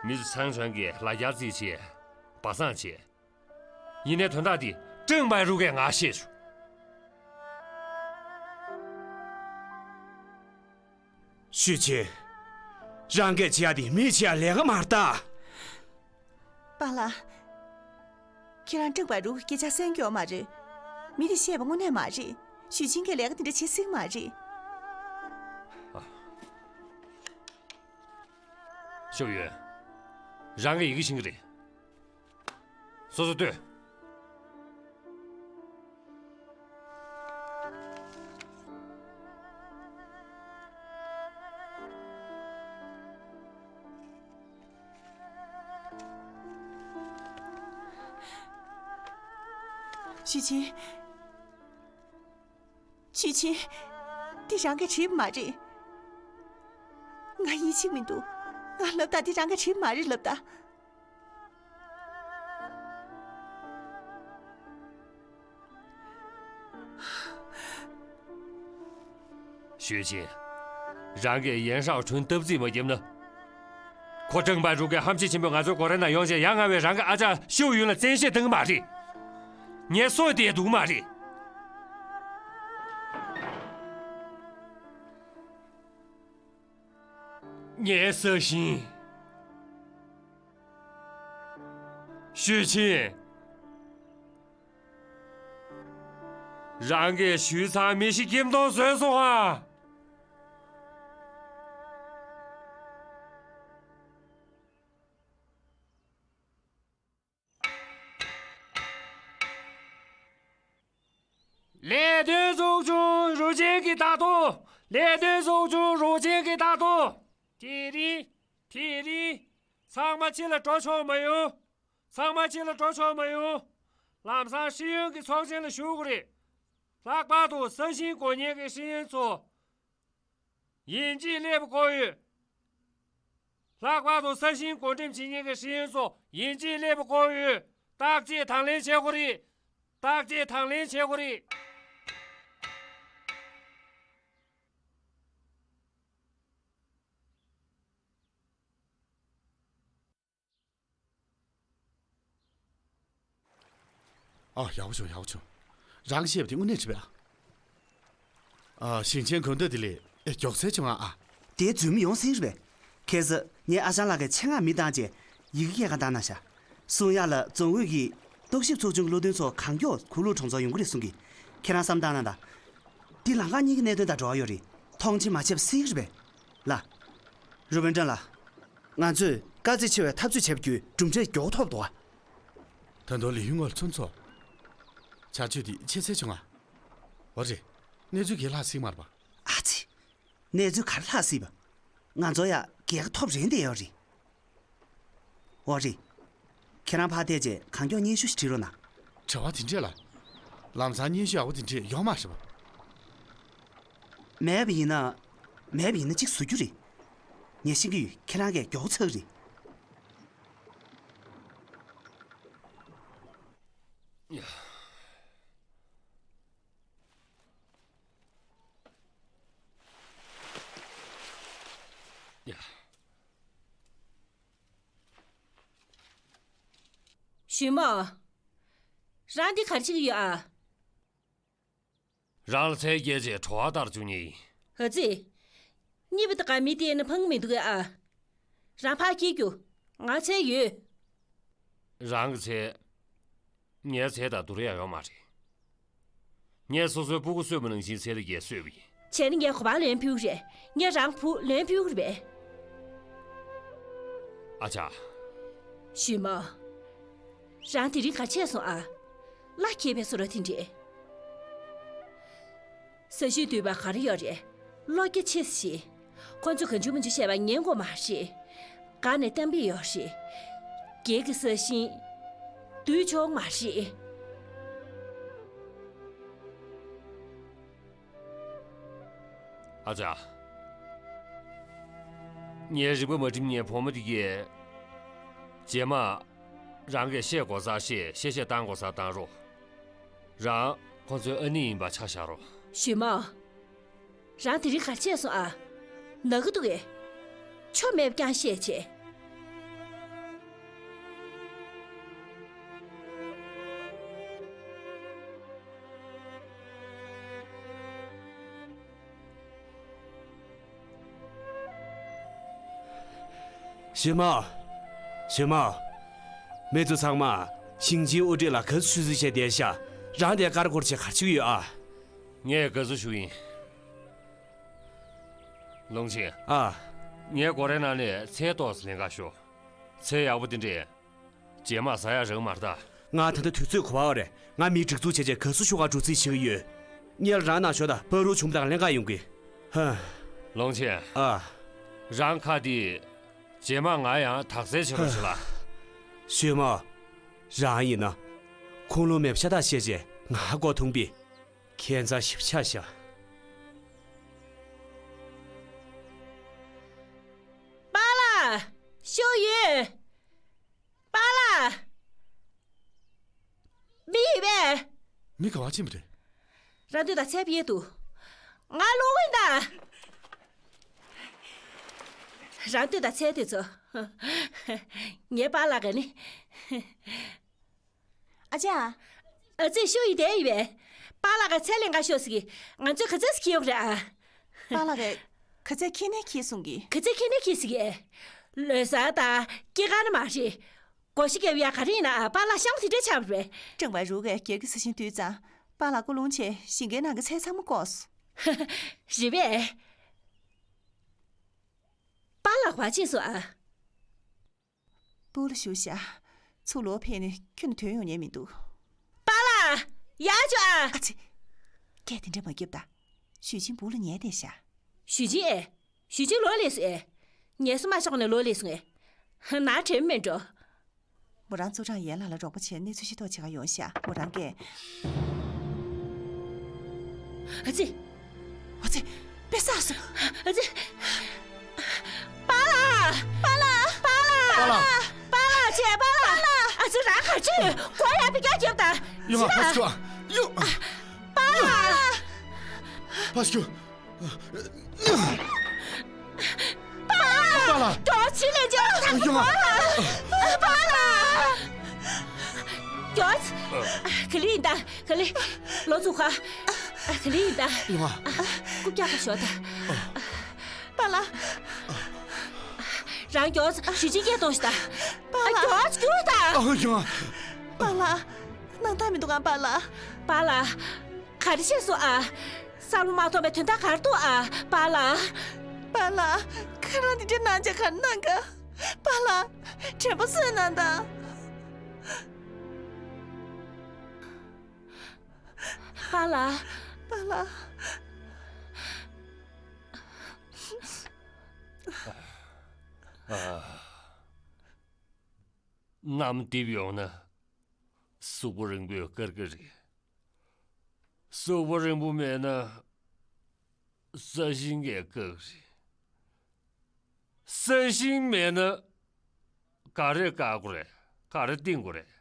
མི་ཚོ་ཚང་ཚང་གིས་ལ་རྒྱ་རྩིས་བྱས། སྦ་གསང་བྱས། ཡིན་ནའི་དོན་དག་འདི་ཀྲེང་པའེ་རུ་གས་ང་ཤེས་བྱུང་། ཞུས་ཆིན། རང་གིས་བྱེད་ཡ་དེ་མིས་བྱེད་ཡ་ལས་ཀ་མ་རེད་ད། པཱ་ལགས། ཁྱེད་རང་ཀྲེང་པའེ་རུ་གི་སྐད་ཆ་གསན་གྱི་ཡོད་མ་རེད། མི་དེ་བཤད་པ་དངོས་གནས་མ་རེད། ཞུས་ཆིན་གྱིས་ལས་ཀ་དེ་འདྲ་བྱེད་སྲིད་མ་རེད། ཤོབ་ཡོན། རང་གིས་ཡི་གེ་ཤེས་ཀྱི་རེད། སོ་སོ་ལྟོས། ཞུས་ཆིན། ཞུས་ཆིན། འདི་རང་གི་གྲིབ་མ་རེད། ང་ཡིད་ཆེས་མི་འདུག་ང་ལབ་ད་འདི་རང་གི་གྲིབ་མ་རེད་ལབ་ད། ཞུས་ཆིན། རང་གིས་ཡན་ཧྲའོ་ཁྲུན་སྟབས་རྩིས་མ་བརྒྱབ་ན། ཁོ་ཀྲེང་པའེ་རུ་གས་ཧམ་ཆེ་ཆེན་པོས་ང་ཚོའི་སྒོ་རའི་ནང་ཡོང་བྱས་ཡ་ང་བས་རང་གི་ཨ་ཅག་ཤོབ་ཡོན་ལ་བཙན་ཤེད་བཏང་གི་མ་རེད། ངའི་སྲོག་དེ་འདུག་མ་རེད། ངའི་ས་ཞིང་། ཞུས་ཆིན། རང་གིས་ཞུས་ཚང་མི་ཤི་ཁྱིམ་སྟོང་བཟོས་སོང་ཨ། ལས་དོན་ཚོགས་ཆུང་རུ་ཆེན་གྱི་རྟག་ཏུ། ལས་དོན་ཚོགས་ཆུང་རུ་ཆེན་གྱི་རྟག་ཏུ། དེ་རིང་། དེ་རིང་། ཚང་མ་ཕྱི་ལ་འགྲོ་ཆོག་མ་ཡོང་། ཚང་མ་ཕྱི་ལ་འགྲོ་ཆོག་མ་ཡོང་། ལམ་སང་ཤེས་ཡོན་གྱི་ཚོགས་ཆེན་ལ་ཞུགས་དགོས་རེད། ལྷག་པར་དུ་ས་ཞིང་དགོས་མཁན་གྱི་ཤེས་ཡོན་ཚོ། ཡིན་གཅིག་སླེབས་དགོས་ཡོད། ལྷག་པར་དུ་ས་ཞིང་བགོ་འགྲེམས་བྱེད་མཁན་གྱི་ཤེས་ཡོན་ཚོ་ཡིན་གཅིག་སླེབས་དགོས་ཡོད། བརྟག་དཔྱད་དང་ལེན་བྱེད་དགོས་རེད། བརྟག་དཔྱད་དང་ལེན་བྱེད་དགོས་རེད། ཨ། ཡག་པོ་བྱུང་། ཡག་པོ་བྱུང་། རང་གིས་བཤད་པ་དེ་དངོས་གནས་རེད་པས། ཨ། ཞིང་ཆེན་དགོན་སྡེ་དེ་ལས་མགྱོགས་ཚད་བྱུང་ཨ། ཨ། དེ་རྫུན་མ་ཡོང་སྲིད་རེད་པས། ཁ་སང་ངས་ཨ་ཞང་ལགས་ཀྱི་ཆེད་མངགས་མི་བཏང་རྗེས་ཡི་གེ་སྐྱེལ་ག་བཏང་གནང་ཤག་གསུང་ཡག་ལ་རྫོང་ཨུད་ཀྱི་རྟོག་ཞིབ་ཚོགས་ཆུང་བློ་མཐུན་ཚོ་གང་མགྱོགས་གུ་ལུག་གྲོང་ཚོར་ཡོང་གི་རེད་གསུང་གི། ཁྱེད་རང་བསམ་བཏང་གནང་དང་། འདི་ལམ་ཁ་གཉིས་ཀྱི་གནད་དོན་དང་འབྲེལ་བ་ཡོད་རེད། མཐོང་ཆེན་མ་བྱས་པ་སྲིད་རེད་པས། ལགས། རུ་པིན་ཀྲང་ལགས། ང་ཚོས་དཀའ་ཚེགས་ཆེ་བའི་འཐབ་རྩོད་བྱས་པ་བརྒྱུད་གྲུབ་འབྲས་མགྱོགས་ཐོབ་འདུག་ཨ། ད་དུང་ལི་ཡུན་ངོར་ཚུན་ཚོགས། བྱ་སྤྱོད་འདི་ཆེ་ཚད་བྱུང་ཨ། འོ་རེད། གནས་ཚུལ་ག་ལྷག་སྲིད་མ་རེད་པ། ཨ་ཙི། གནས་ཚུལ་ག་རེ་ལྷག་སྲིད་པ། ང་ཚོ་ཡ་རྒྱལ་ཁ་ཐོབ་རན་བསྡད་ཡོད་རེད། འོ་རེད། ཁྱེད་རང་ཕར་བལྟས་རྗེས་གང་མགྱོགས་སྙན་ཞུ་ཞིག་བྲིས་རོགས་གནང་། དྲི་བ་དེ་འདྲས་ལ། ལམ་སང་སྙན་ཞུ་ཡག་པོ་དེ་འདྲས་ཡོད་མ་རེད་པ། མེད་པ་ཡིན་ན། མེད་པ་ཡིན་ན་གཅིག་བཟོ་རྒྱུ་རེད། ངས་ཤེས་ཀྱི་ཡོད། ཁྱེད་རང་གིས་མགྱོགས་པོ་ཚར་གི་རེད། ཡ། ཡ། ཞུས་མོ། རང་འདི་ག་རེ་བྱེད་ཀྱི་ཡོད་ཨ། རང་ལ་ཚལ་བསྐྱལ་རྗེས་བྲོ་བ་ལྟར་བཅུག་མཁན་ཡིན། ཨ་ཙི། གཉིས་པ་དེ་ག་མི་དེ་ནི་ཕངས་མི་འདུག་གས་ཨ། རང་ཕར་འཁྱེར་རྒྱུགས། ང་ཚལ་ཡོད། རང་གི་ཚལ། ངའི་ཚལ་དང་བསྡུར་ཡ་ཡོད་མ་རེད། ངས་སོ་སོའི་སྤུ་གུ་གསོས་པ་ནང་བཞིན་ཚལ་ལ་རྒྱལ་གསོས་པ་ཡིན། བྱས་ན་ངས་གོ་འཕང་ལེན་ཕུལ་གི་རེད། ངས་རང་བུ་ལེན་ཕུལ་གི་རེད་པས། ཨ་ཅག་ཞུས་མོ། རང་དེ་རིང་ག་བྱས་སོང་ཨ། གླ་འཁྱེར་བའི་བཟོ་འདྲ་དེ་འདྲས། ས་གཞི་འདུས་པ་ག་རེ་ཡོད་རེད། བློ་རྒྱ་ཆེ་ཞིག་ཁོ་ཚོས་གང་བྱུང་མང་བྱུང་བཤད་པ་ཉན་དགོས་མ་རེད། སྒང་ནས་གཏམ་དཔེ་ཡོད་རེད། སྒེར་གྱི་ས་ཞིང་བསྡུ་ཆོག་མ་རེད། ཨ་ཅག་ངའི་རིག་པ་མ་འགྲིམ་ངའི་བུ་མོ་དེ་གིས། རྗེས་མ་རང་གིས་བཤད་དགོས་སར་བཤད། བཤད་བཤད་བཏང་དགོས་སར་བཏང་རོགས། རང་ཁོ་ཚོའི་ཨ་ནེ་ཡིན་པ་ཆ་བཞག་རོགས། ཞུས་མོ། རང་དེ་རིང་ག་རེ་བྱས་སོང་ཨ། ན་གི་འདུག་གས། ཆོ་མེད་པ་རྐྱང་བཤད་བྱས། ཞུས་མོ། ཞུས་མོ། མི་ཚོ་ཚང་མ་ཞིང་ཆེན་དབུ་ཁྲིད་ལ་དགའ་བསུ་ཞུ་རྩིས་བྱས་བསྡད་ཤག་རང་དེ་ཀ་ར་ཀོ་ར་བྱས་ག་རེ་བྱེད་ཀྱི་ཡོད་ཨ། ངས་དགའ་བསུ་ཞུ་ཡིན། ལུང་ཆེན། ཨ། ངའི་སྒོ་རའི་ནང་ནས་ཚལ་ཏོག་ཙམ་ལེན་ག་ཤོག་ཚལ་ཡག་པོ་དེ་འདྲས། རྗེས་མ་ཟ་ཡག་རག་མ་རེད་ད། ང་ད་ལྟ་དུས་ཚོད་ག་པར་རེད། ང་མིའི་སྒྲིག་འཛུགས་བྱས་རྗེས་དགའ་བསུ་ཞུ་གར་འགྲོ་རྩིས་བྱེད་ཀྱི་ཡོད། གཉེར་རང་ནང་ཞོགས་དང་པ་རུ་བྱུང་དང་ལེན་ག་ཡོང་གི། ཧ། ལུང་ཆེན། ཨ། རང་ཁ་དེ། རྗེས་མ་ང་ཡང་དག་སེལ་བྱེད་རོགས་བྱེད་ལ། ཞུས་མོ། རང་ཡིན་ན། ཁུངས་ལུང་མེད་པ་ཤ་སྟག་བཤད་རྗེས་ང་མགོ་ཐུག་པས། ཁྱད་མཚར་ཞིག་ཆགས་ཤག་པཱ་ལགས། ཤོག་ཡོད། པཱ་ལགས། མི་ཡོད་པས། མི་ག་པར་ཕྱིན་པ་རེད། རང་སྟོད་དང་ཚལ་ཕུད་ཡས་འདུག་ང་སློང་གི་ཡིན་ད། རང་སྟོད་དང་ཚལ་དེ་ཚོ། ངའི་པཱ་ལགས་ཀྱིས་ནི། ཨ་ཅག་ཨ་ཙི་ཤོག་ཡོད་དེ་ཡོད་པས། པཱ་ལགས་ཀྱིས་ཚལ་ལེན་ག་ཤོག་ཟེར་གི། ང་ཚོས་ག་ཚོད་ཙམ་འཁྱེར་ཡོང་གི་རེད་ཨ། པཱ་ལགས་ཀྱིས་ག་ཚོད་འཁྱེར་ནའི་འཁྱེར་གསུང་གི། ག་ཚོད་འཁྱེར་ནའི་འཁྱེར་ཟེར་གི། ལོ་གསར་དང་སྐྱེས་སྐར་ནི་མ་རེད། སྒོར་གཞས་རྒྱབ་ཡག་ག་རེ་ཡིན་ན་ཨ། པཱ་ལགས་ཤང་དེ་འདྲས་ཆགས་པ་རེད། ཀྲང་པའི་རུ་གིས་སྒེར་གྱི་ས་ཞིང་བསྡུས་ཙང་། པཱ་ལགས་སྐུ་རླུང་ཆེ་ཞིང་ཁའི་ནང་གི་ཚལ་ཚང་མ་བཀོག་སོང་། རེད་པས། པཱ་ལགས་ག་པར་ཕྱིན་སོང་ཨ། སྦུག་ལ་བཞུགས་ཤག་ཚུར་ལོག་ཕེབས་ནས་ཁྱོན་ནས་ཐོན་ཡོང་ཉན་མི་འདུག་པཱ་ལགས། ཡར་ཅོག་ཨ། ཨ་ཙི། སྐད་དེ་འདྲ་མ་རྒྱབ་ད། ཞུས་ཅིན་སྦུག་ལ་ཉལ་བསྡད་ཤག་ཞུས་ཅིན་ཨེ། ཞུས་ཅིན་ལོག་སླེབས་སོང་ཨེ། ངལ་གསོ་མ་ཤོར་ནས་ལོག་སླེབས་སོང་ཨེ། ནང་དྲན་མེད་འགྲོ། མོ་རང་ཙུའུ་ཀྲང་ཡན་ལགས་ལ་རོགས་པ་བྱས་གནས་ཚུལ་ཤེས་རྟོགས་བྱེད་ག་ཡོང་ཤག་མོ་རང་གིས། ཨ་ཙི། ཨ་ཙི། དཔེ་བསགས་སོང་། ཨ་ཙི། པཱ་ལགས། པཱ་ལགས། པཱ་ལགས། པཱ་ལགས། པཱ་ལགས་བྱས་པཱ་ལགས། པཱ་ལགས། ཨ་ཙི་རང་ག་ཅི་ཡོད། སྒོ་ཡར་པེ་རྒྱག་རྒྱབ་དང་། ཡོང་། ཕ་ཞུ། ཡོང་། པཱ་ལགས། ཕ་ཞུ། པཱ་ལགས། པཱ་ལགས། པཱ་ལགས། མགྱོགས་ཕྱི་ལ་འགྱོ། ཡོང་། པཱ་ལགས། པཱ་ལགས། མགྱོགས། ག་ལེ་ཡིན་ད། ག་ལེ། ལོ་ཚུགས་ཁ། ག་ལེ་ཡིན་ད། ཡོང་། རྐུབ་བཀྱག་པ་ཞོག་ད། པཱ་ལགས། རང་མགྱོགས་ཞུས་ཅིན་སྐད་གཏོང་ཤོག་ད། པཱ་ལགས། མགྱོགས་རྒྱུགས་ད། ཨ་ཡོང་། པཱ་ལགས། སྣང་དག་མི་འདུག་གམ་པཱ་ལགས། པཱ་ལགས། ག་རེ་བྱས་སོང་ཨ། བསམ་བློ་མ་ཐོངས་པའི་དོན་དག་ག་རེ་འདུག་ཨ། པཱ་ལགས། པཱ་ལགས། ཁྱེད་རང་འདི་འདྲའི་སྣང་ཆ་ག་རེ་གནང་ག། པཱ་ལགས། དྲན་པ་གསོས་གནང་དང་། པཱ་ལགས། པཱ་ལགས། གནམ་རྡིབ་ཡོང་ན་གཟུགས་པོ་རིང་པོས་བཀག་གི་རེད། གཟུགས་པོ་རིང་པོ་མེད་ན་ས་ཞིང་གིས་བཀག་གི་རེད། ས་ཞིང་མེད་ན་ག་རེ་བཀག་དགོས་རེད། ག་རེ་བཏིང་དགོས་རེད།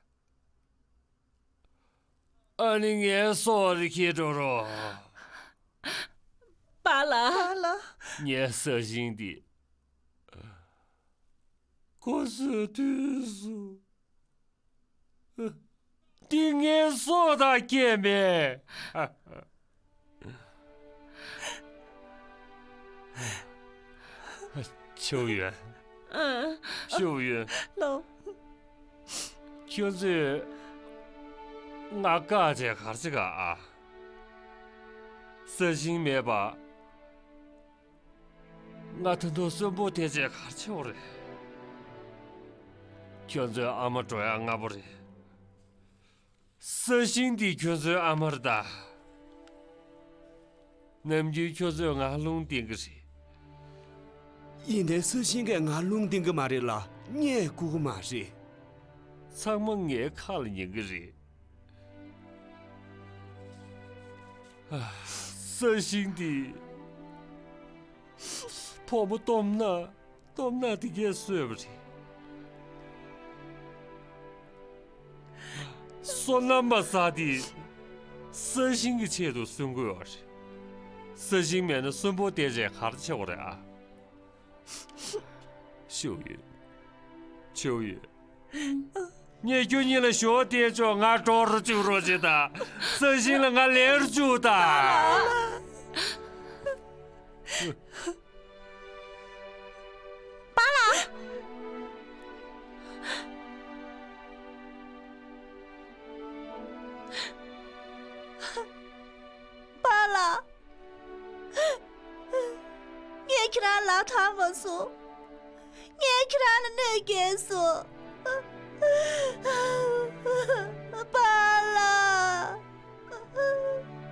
ཨ་ནི་ངའི་སྲོག་རེ་ཁྱེར་འགྲོ་རོགས། པཱ་ལགས། པཱ་ལགས། ངའི་ས་ཞིང་འདི་ཁོ་ཚོས་བཏུལ་སོང་། འདི་ངའི་སྲོག་དང་ཁྱད་མེད། ཆོས་ཡོན། ཨ། ཆོས་ཡོན། ལོ། ཁྱོད་ཚོས་ང་བཀག་བྱས་ག་རེ་བྱེད་ག་ཨ། ས་ཞིང་མེད་པ། ང་ད་དུང་གསོན་པོ་དེ་བྱས་ག་རེ་བྱེད་དགོས་རེད། ཁྱོད་ཚོའི་ཨ་མ་འགྲོ་ཡག་སྔ་པོ་རེད། ས་ཞིང་འདི་ཁྱོད་ཚོའི་ཨ་མ་རེད་ད། ནམ་རྒྱུན་ཁྱོད་ཚོས་ང་རླུང་བསྟན་གི་རེད། ཡིན་ནའི་ས་ཞིང་གིས་ང་རླུང་འཐེན་གི་མ་རེད་ལ། བརྙས་བཀུག་གི་མ་རེད། ཚང་མ་ངའི་ཁ་ལ་ཉན་གི་རེད། ཨ། ས་ཞིང་འདི་ཐོག་མ་སྟོབས་ན་སྟོབས་ན་དེ་གས་གསོས་པ་རེད། སོ་ནམ་པ་ས་དེ་ས་ཞིང་གི་ཆེད་དུ་གསོན་དགོས་པ་རེད། ས་ཞིང་མེད་ན་གསོན་པོ་བསྡད་བྱས་ག་རེ་བྱེད་དགོས་རེད་ཨ། ཤོག་ཡོད། ཆོག་ཡོད། ངས་ཁྱོད་གཉིས་ལ་ཞོ་བསྟན་ཆོག་ང་གྲོགས་རུ་བཅུག་རོགས་བྱེད་དང་། ས་ཞིང་ལ་ང་ལེན་རུ་བཅུག་དང་། པཱ་ལགས། པཱ་ལགས། ངས་ཁྱེད་རང་ལག་འཐམ་མ་སོང་། ངས་ཁྱེད་རང་ལ་གནོད་སྐྱེལ་སོང་། པཱ་ལགས།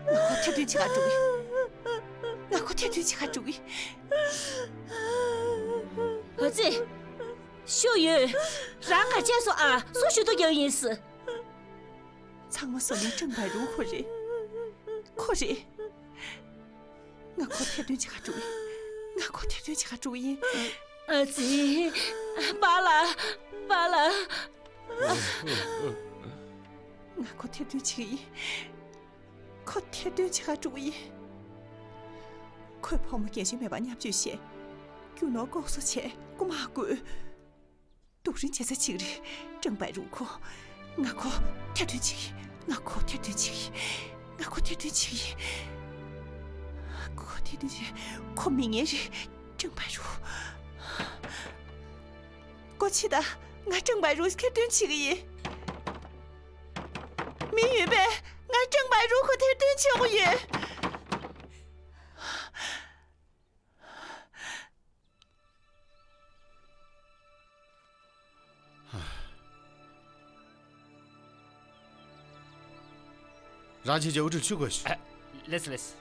ང་ཁོ་ཐེར་འདོན་བྱེད་ག་འགྲོ་གི། ང་ཁོ་ཐེར་འདོན་བྱེད་ག་འགྲོ་གི། ཨ་ཙི། ཤོག་ཡོད། རང་གར་བྱས་སོང་ཨ། སུ་ཞུ་གཏུག་རྒྱག་ཡིན་སྲིད། ཚང་མ་སོང་ན་ཀྲང་བའི་རུའུ་ཁོ་རེད། ཁོ་རེད། ང་ཁོ་ཐེར་འདོན་བྱེད་ག་འགྲོ་གི་ཡིན། ང་ཁོ་ཐེར་འདོན་བྱེད་ག་འགྲོ་གི་ཡིན། ཨ་ཙི། པཱ་ལགས། པཱ་ལགས། ང་ཁོ་ཐེར་འདོན་བྱེད་གི་ཡིན། ཁོ་ཐེར་འདོན་བྱེད་ག་འགྲོ་གི་ཡིན། ཁོས་ཕོ་མོ་རྒན་གཞོན་མེད་པར་མཉམ་སྤྱོད་བྱས། རྒྱུ་ནོར་ལྐོག་ཟ་བྱས། རྐུ་མ་རྐུས། རྡོག་རིན་བྱེད་ས་ཅིག་རེད། ཀྲང་བའི་རུའུ་ཁོ། ང་ཁོ་ཐེར་འདོན་བྱེད་ཀྱི། ང་ཁོ་ཐེར་འདོན་བྱེད་ཀྱི། ང་ཁོ་ཐེར་འདོན་བྱེད་ཀྱི། ཁོ་ཐེར་འདོན་བྱེད། ཁོ་མི་ངན་རེད། ཀྲང་བའི་རུའུ། སྒོ་ཕྱེ་དང་། ང་ཀྲང་བའི་རུའུ་ཐེར་འདོན་བྱེད་ཀྱི་ཡིན། མི་ཡོད་པས་ང་ཀྲང་བའི་རུའུ་ཁོ་ཐེར་འདོན་བྱེད་དགོས་ཡོད། རང་ཆེ་ཆེ་དབུ་ཁྲིད་ཆུ་དགོས་ཤིག་ལེས་ལེས།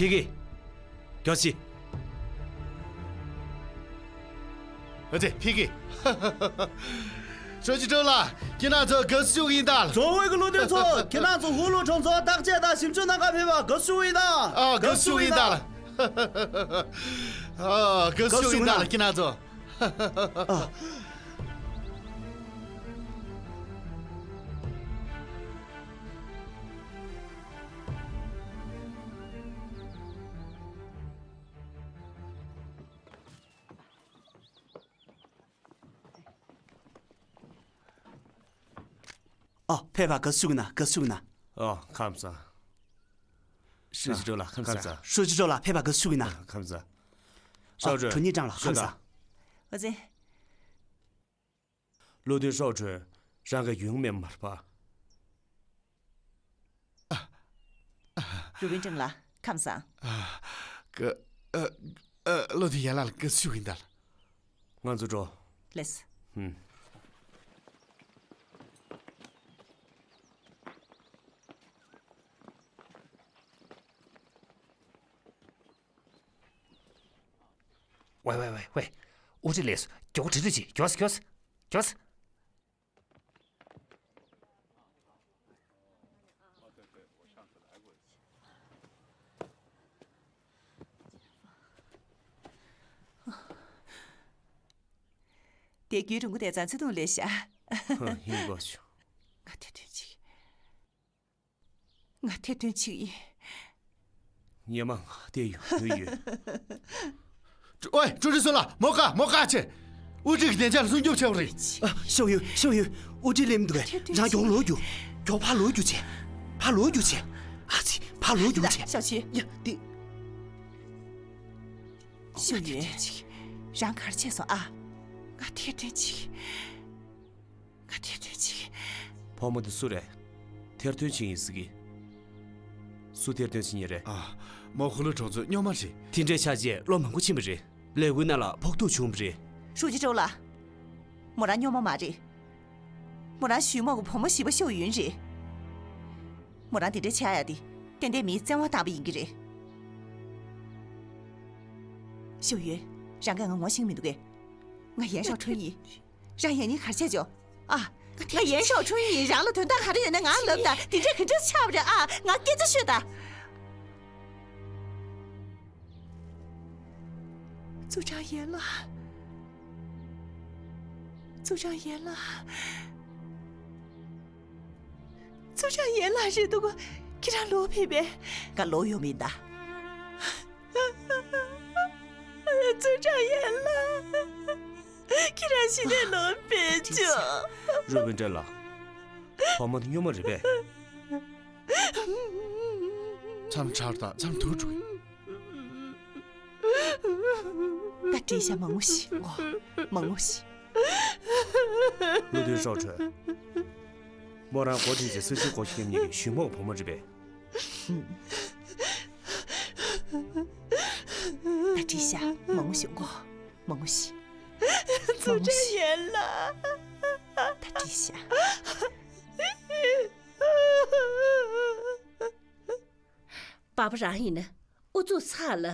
ཕི་གི། མགྱོགས་ཤིག་ཨ་ཙི། ཕི་གི། ཧྲོ་ཅི་ཀྲོ་ལགས། ཁྱེད་རང་ཚོ་དགའ་བསུ་ཞུ་གི་ཡིན་ད། ཇོ་ཝེ་གི་བློ་མཐུན་ཚོ། ཁྱེད་རང་ཚོ་ཧུ་ལུ་གྲོང་ཚོར་བརྟག་དཔྱད་དང་ཞིབ་འཇུག་གནང་གར་ཕེབས་པར་དགའ་བསུ་ཞུ་གི་ཡིན་ད། ཨ། དགའ་བསུ་ཞུ་གི་ཡིན་ད་ལ། ཨ། དགའ་བསུ་ཞུ་གི་ཡིན་ད་ལ་ཁྱེད་རང་ཚོ། ཨ། ཨ། ཕེབས་པར་དགའ་བསུ་ཞུ་གི་ན། དགའ་བསུ་ཞུ་གི་ན། ཨ། ཁམས་བཟང་། ཧྲུའུ་ཅི་ཀྲོ་ལགས་ཁམས་བཟང་། ཧྲུའུ་ཅི་ཀྲོ་ལགས་ཕེབས་པར་དགའ་བསུ་ཞུ་གི་ན། ཨ། ཁམས་བཟང་། ཨ། ཧྲའོ་ཀྲོའུ། ཀྲོ་ཉི་ཀྲང་ལགས་ཁམས་བཟང་། ཨ་ཙི། བློ་མཐུན་ཧྲའོ་ཀྲོའུ། རང་གི་ཡུན་མེད་མར་པ། ཀྲུའུ་ཝུན་ཀྲང་ལགས་ཁམས་བཟང་། ཨ། ཀ། ཨ། ཨ། བློ་མཐུན་ཡན་ལགས་ལ་དགའ་བསུ་ཞུ་གི་ཡིན་ད་ལ། ང་ཚོ་འགྲོ། ལེས། ཧུམ། ཝེ་ཝེ་ཝེ་ཝེ། དབུ་ཁྲིད་ལས་སུ་མགྱོགས་དྲི་དྲི་ཅིག་མགྱོགས་མགྱོགས་མགྱོགས། དེ་རྒྱུན་རིང་པོ་དེ་ཙང་ཚེ་ཐུང་ལས་ཤ། ཧ། ཧིན་གོ་ཆུ། ང་ཐེར་འདོན་ཅིག་ང་ཐེར་འདོན་ཅིག་ཡིན། ངས་མང་བལྟས་ཡོད་ཡོད་ཡོད། ཀྲུ། ཨོའི། ཀྲུའུ་ཀྲིན་སུན་ལགས་མོ་ཀ་མོ་ཀ་ཆེ། དབུ་ཁྲིད་ཀྱི་བདེ་འཇགས་ལ་སྲུང་སྐྱོབ་བྱེད་པ་རེད། ཨ། ཤོག་ཡོད་ཤོག་ཡོད། དབུ་ཁྲིད་སླེབས་འདུག་གས། རང་མགྱོགས་ལོག་རྒྱུགས། མགྱོགས་ཕར་ལོག་རྒྱུགས་བྱས། ཕར་ལོག་རྒྱུགས་བྱས། ཨ་ཙི། ཕར་ལོག་རྒྱུགས་བྱས། ཞའོ་ཆུན། ཡ། འདི། ཞའོ་ཡུན། རང་ག་རེ་བྱས་སོང་ཨ། ང་ཐེར་འདོན་བྱེད། ང་ཐེར་འདོན་བྱེད། བུ་མོ་འདི་སུ་རེད། ཐེར་འདོན་བྱེད་ཡིན་ཟེར་གི། སུ་ཐེར་འདོན་བྱེད་མཁན་རེད། ཨ། མོ་ཁུ་ལུ་གྲོང་ཚོའི་སྨྱོན་མ་རེད། དེ་འདྲའི་ཆ་བྱས་ལོ་མང་པོ་ཕྱིན་པ་རེད། ལས་འགུལ་ནང་ལ་ཕོག་ཐུག་བྱུང་བ་རེད། ཧྲུའུ་ཅི་ཀྲོའུ་ལགས། མོ་རང་སྨྱོན་མ་མ་རེད། མོ་རང་ཞུས་མོ་གི་བུ་མོ་བཞི་པ་ཤོ་ཡུན་རེད། མོ་རང་དེ་འདྲ་བྱེད་ཡ་དེ་ཏན་ཏན་མིའི་བཙན་དབང་བཏང་བ་ཡིན་གྱི་རེད། ཤོ་ཡུན། རང་གིས་ང་ངོ་ཤེས་ཀྱི་མི་འདུག་གས། ང་ཡན་ཞའོ་ཁྲུན་ཡིན། རང་ཡང་སྙིང་ག་རེ་བྱས་ཅོ། ཨ། ང་ཡན་ཞའོ་ཁྲུན་ཡིན། རང་ལ་དོན་དག་ག་རེ་ཡོད་ན་ངར་ལབ་དང་། དེ་འདྲས་ག་འདྲས་ཆགས་པ་རེད་ཨ། ང་སྐད་ཆ་ཤོད་དང་། ཙུའུ་ཀྲང་ཡན་ལགས། ཙུའུ་ཀྲང་ཡན་ལགས། ཙུའུ་ཀྲང་ཡན་ལགས་རེད་འདུག་གོ། ཁྱེད་རང་ལོག་ཕེབས་པས། ང་ལོག་ཡོང་མིན་ད། ཙུའུ་ཀྲང་ཡན་ལགས། ཁྱེད་རང་ཤི་ནས་ལོག་ཕེབས་ཆོག་རུ་བིན་ཀྲེན་ལགས། བུ་མོ་དེ་སྨྱོན་མ་རེད་པས། མཚམས་ཆར་དང་མཚམས་དུ་འགྲོ་གི། ད་བཀྲིས་ཤག་མང་པོ་ཞིག་ངོ་། མང་པོ་ཞིག་བློ་མཐུན་ཧྲོ་ཁྲོད། མོ་རང་འགོ་ཁྲིད་ཚེ་སྲིད་ཀྱི་འགོ་ཁྱིམ་གཉིས་ཀྱི་ཞུས་མོ་བུ་མོ་རེད་པས། ད་བཀྲིས་ཤག་མང་པོ་ཞིག་ངོ་། མང་པོ་ཞིག་ཙུའུ་ཀྲང་ཡན་ལགས། ད་བཀྲིས་ཤག་པ་ཕ་རང་ཡིན་ན་ཨུ་ཚུགས་ཚ་ལ།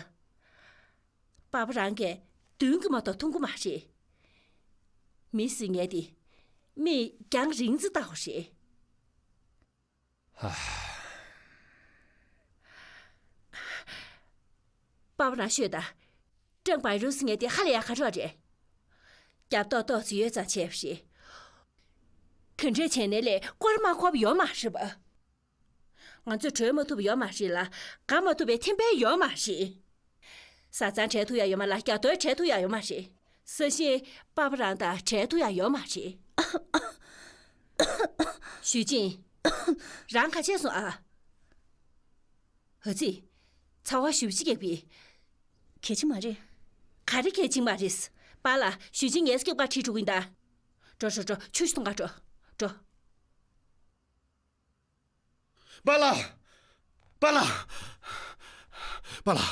པ་ཕ་རང་གིས་མདུན་གྱི་མ་གཏོགས་མཐོང་གི་མ་རེད། མི་ཟེར་མཁན་དེ་མིག་རྒྱང་རིང་ཙམ་ལྟ་དགོས་རེད། ཧ། པ་ཕ་རང་ཤོད་དང་། ཀྲང་བའི་རུ་ཟེར་མཁན་དེ་ཧ་ལས་ཡག་ག་འདྲ་རེད། རྒྱབ་ཏོག་ཏོག་ཙམ་ཡོད་ཙང་བྱས་པ་རེད། ག་འདྲས་བྱས་ནའི་ལས་སྐོར་མ་འཁོར་བ་ཡོད་མ་རེད་པ། ང་ཚོས་བྲོས་མ་ཐུབ་པ་ཡོད་མ་རེད་ལ། དགའ་མ་ཐུབ་པའི་ཐེམ་པ་ཡོད་མ་རེད། བཟའ་ཚང་བྲལ་ཐུབ་ཡ་ཡོད་མ་ལ། རྒྱ་རྡོར་བྲལ་ཐུབ་ཡ་ཡོད་མ་རེད། ས་ཞིང་པ་ཕ་རང་དང་བྲལ་ཐུབ་ཡ་ཡོད་མ་རེད། ཞུས་ཅིན། རང་ག་བྱས་སོང་ཨ། ཨ་ཙི། ཚ་བ་ཞེ་པོ་ཅིག་རྒྱག་པས། གལ་ཆེན་མ་རེད། ག་རེ་གལ་ཆེན་མ་རེད། པཱ་ལགས། ཞུས་ཅིན་ངའི་སྐྱེས་པ་ཁྲིད་འགྲོ་གི་ཡིན་ད། འགྲོ་འགྲོ་འགྲོ། ཆུ་ཞིག་འཐུང་ག་འགྲོ། འགྲོ། པཱ་ལགས། པཱ་ལགས། པཱ་ལགས།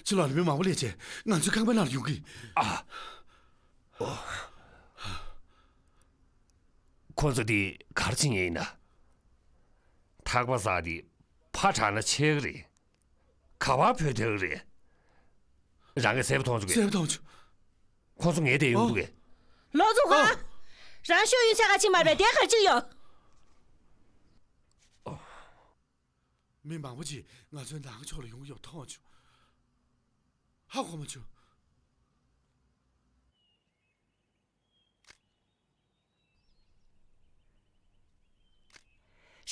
ཕྱི་ལོགས་ལ་མི་མང་པོ་སླེབས་བྱས་ང་ཚོའི་ཁང་པའི་ནང་ལ་ཡོང་གི། ཨ། ཨོ། ཁོ་ཚོ་འདི་ག་རེ་བྱེད་མཁན་ཡིན་ན། ཐག་པ་ཟ་སྟེ་ཕར་དྲངས་ན་ཆེ་གི་རེད། ག་པར་བུད་ཐལ་གི་རེད། རང་གིས་གསལ་པོ་མཐོང་བྱུང་གི། གསལ་པོ་མཐོང་བྱུང་། ཁོ་ཚོ་ངའི་དེ་ཡོང་འདུག་གས། ལོག་འཚོ་ག། ཨོ། རང་ཤོ་ཡུན་ཆ་ག་ཕྱིན་མ་རེད། དེ་ག་རེ་བྱེད་ཀྱི་ཡོད། མི་མང་པོ་ཅིག་ང་ཚོའི་ནང་ཕྱོགས་ལ་ཡོང་གི་ཡོད་མཐོང་བྱུང་། ཧ་གོ་མ་བྱུང་།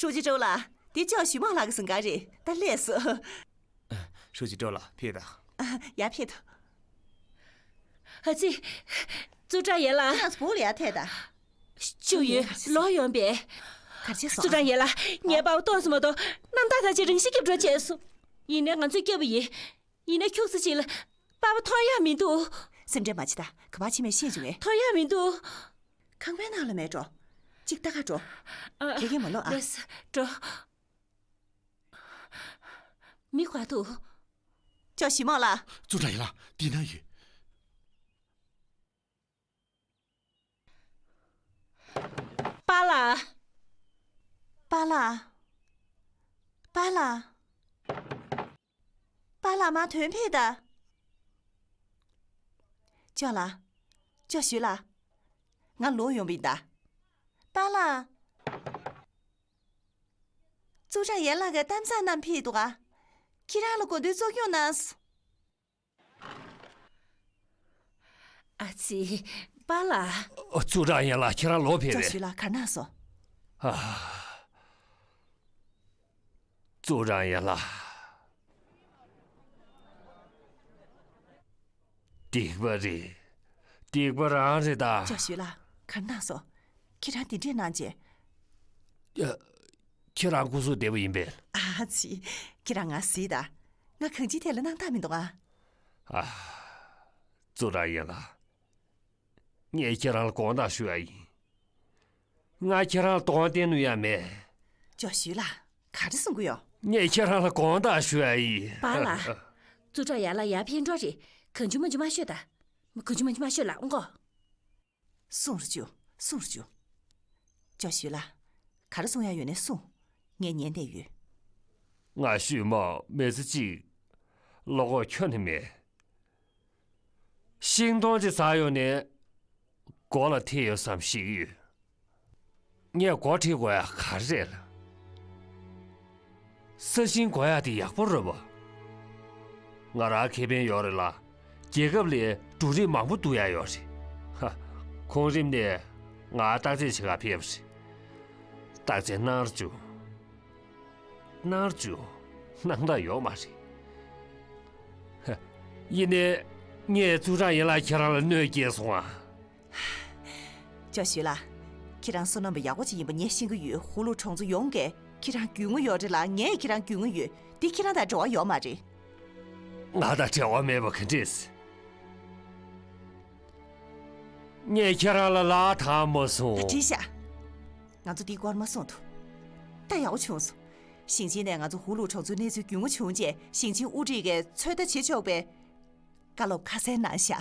ཧྲུའུ་ཅི་ཀྲོའུ་ལགས། འདི་ཅོ་ཞུས་མང་ལགས་ཀྱི་ཟིན་ག་རེད། ད་སླེབས་སོང་། ཧྲུའུ་ཅི་ཀྲོའུ་ལགས་ཕེབས་དང་། ཨ། ཡར་ཕེབས་དང་། ཨ་ཙི། ཙུའུ་ཀྲང་ཡན་ལགས། ཁྱེད་རང་ཚོ་སྦུག་ལ་ཡར་ཐད་དང་། ཅོ་ཡུན་ལོག་ཡོང་པས། ག་རེ་བྱས་སོང་། ཙུའུ་ཀྲང་ཡན་ལགས། ངའི་པ་ཕ་ལྟོགས་སོང་མ་གཏོགས་རྣམ་ཐར་དང་ཅིག་རིང་ཞིག་སྐྱིད་པོ་བྱས་སོང་། ཡིན་ནའི་ང་ཚོས་སྐྱོབ་པ་ཡིན། ཡིན་ནའི་ཁྱུག་ཙམ་ཅིག་ལ་པ་ཕ་མཐོང་ཡག་མི་འདུག་སེམས་ཁྲལ་མ་བྱེད་ད། ག་པར་ཕྱིན་མེད་ཤེས་བྱུང་ངས། མཐོང་ཡག་མི་འདུག་ཁང་པའི་ནང་ལ་མེད་འགྲོ། ཅིག་ལྟ་ག་འགྲོ། ཨ། གད་གད་མ་ལོག་ཨ། ལགས་སོ། འགྲོ། མི་ག་པར་འདུག་ཅོ་ཞུས་མང་ལགས། ཙུའུ་ཀྲང་ཡན་ལགས་འདི་ན་ཡོད། པཱ་ལགས། པཱ་ལགས། པཱ་ལགས། པཱ་ལགས་མར་ཐོན་ཕེབས་དང་། ཅོ་ལགས། ཅོ་ཞུས་ལགས། ང་ལོག་ཡོང་བ་ཡིན་ད། པཱ་ལགས། ཙུའུ་ཀྲང་ཡན་ལགས་ཀྱི་གཏམ་བཟང་རྣམས་ཕེབས་འདུག་ག་ཁྱེད་རང་ལ་གོ་བསྡུར་གཙོ་སྐྱོང་གནང་སོང་། ཨ་ཙི། པཱ་ལགས། ཙུའུ་ཀྲང་ཡན་ལགས་ཁྱེད་རང་ལོག་ཕེབས་ཅོ་པས། ཞུས་ལགས་ག་རེ་གནང་སོང་། ཨ། ཙུའུ་ཀྲང་ཡན་ལགས། སྡིག་པ་རེད། སྡིག་པ་རང་རེད་ད། ཅོ་ཞུས་ལགས་ག་རེ་གནང་སོང་། ཁྱེད་རང་འདི་འདྲས་གནང་བྱས། ཨ། ཁྱེད་རང་སྐུ་གཟུགས་བདེ་པོ་ཡིན་པས། ཨ། ཨ་ཙི། ཁྱེད་རང་ང་གཟིགས་དང་། ང་གང་ཅིའི་ཐད་ལ་སྣང་དག་མི་འདུག་ཨ། ཨ། ཙུའུ་ཀྲང་ཡན་ལགས། ངས་ཁྱེད་རང་ལ་དགོངས་དག་ཞུ་ཡ་ཡིན། ང་ཁྱེད་རང་ལ་གདོང་བསྟན་ནུས་ཡ་མེད། ཇོ་ཞུས་ལགས། ག་རེ་གསུང་གི་ཡོད། ངས་ཁྱེད་རང་ལ་དགོངས་དག་ཞུ་ཡ་ཡིན། པཱ་ལགས། ཙུའུ་ཀྲང་ཡན་ལགས་ཡར་ཕེབས་འགྲོ་རེད། གང་བྱུང་མང་བྱུང་མ་ཤོད་ད། གང་བྱུང་མང་བྱུང་མ་ཤོད་ལགས་ཨང་གོ། གསུང་རོགས་བྱོས། གསུང་རོགས་བྱོས། ཇོ་ཞུས་ལགས། ག་རེ་གསུང་ཡ་ཡོད་ན་གསུང་། ངས་ཉན་བསྡད་ཡོད། ང་ཞུས་མོ་མི་ཚེ་གཅིག་བློ་ཁོག་ཁྱོན་ནས་མེད། ཤིང་སྡོང་ཅིག་ཟག་ཡོང་ནས་མགོ་ལ་ཐེབས་ཡོད་བསམ་ཞིག་ཡོད། ངས་མགོ་ཁྲིད་དགོས་ཡ་ག་རེ་རེད་ལ། ས་ཞིང་དགོས་ཡ་དེ་ཡག་པོ་རེད་པ། ང་རང་ཁེ་ཕན་ཡོད་རེད་ལ། རྒྱལ་ཁབ་ལ་འབྲུ་རིགས་མང་པོ་བསྡུ་ཡ་ཡོད་རེད། ཧ། ཁོང་རིམ་ནས་ང་བརྟག་དཔྱད་བྱེད་ག་ཕེབས་རེད། བརྟག་དཔྱད་གནང་རོགས་བྱུང་། གནང་རོགས་བྱུང་། གནང་ཐབས་ཡོད་མ་རེད། ཧ། ཡིན་ནའི། ངས་ཙུའུ་ཀྲང་ཡན་ལགས་ཁྱེད་རང་ལ་གནོད་སྐྱེལ་སོང་ཨ། ཇོ་ཞུས་ལགས། ཁྱེད་རང་བསོད་ནམས་པ་ཡག་པོ་ཅིག་ཡིན་པ་ངས་ཤེས་ཀྱི་ཡོད། ཧུ་ལུ་གྲོང་ཚོ་ཡོངས་ཀྱིས་ཁྱེད་རང་རྒྱུས་མངའ་ཡོད་རེད་ལ། ངས་ཁྱེད་རང་རྒྱུས་མངའ་ཡོད། འདི་ཁྱེད་རང་དང་འབྲེལ་བ་ཡོད་མ་རེད། ང་དང་འབྲེལ་བ་མེད་པ་ག་འདྲས། ངས་ཁྱེད་རང་ལ་ལག་བསྟར་མ་སོང་། ད་བྲིས་ཤག་ང་ཚོ་འདིའི་སྐོར་མ་གསུངས་ཐུབ། ད་ཡག་པོ་བྱུང་སོང་། ཞིང་ཆེན་ནས་ང་ཚོ་ཧུ་ལུ་གྲོང་ཚོའི་གནས་ཚུལ་རྒྱུས་མངའ་བྱུང་རྗེས། ཞིང་ཆེན་དབུ་ཁྲིད་ཀྱིས་ཚོད་ལྟ་བྱེད་ཆོག་པའི་བཀའ་སློབ་ཁ་གསལ་གནང་ཤག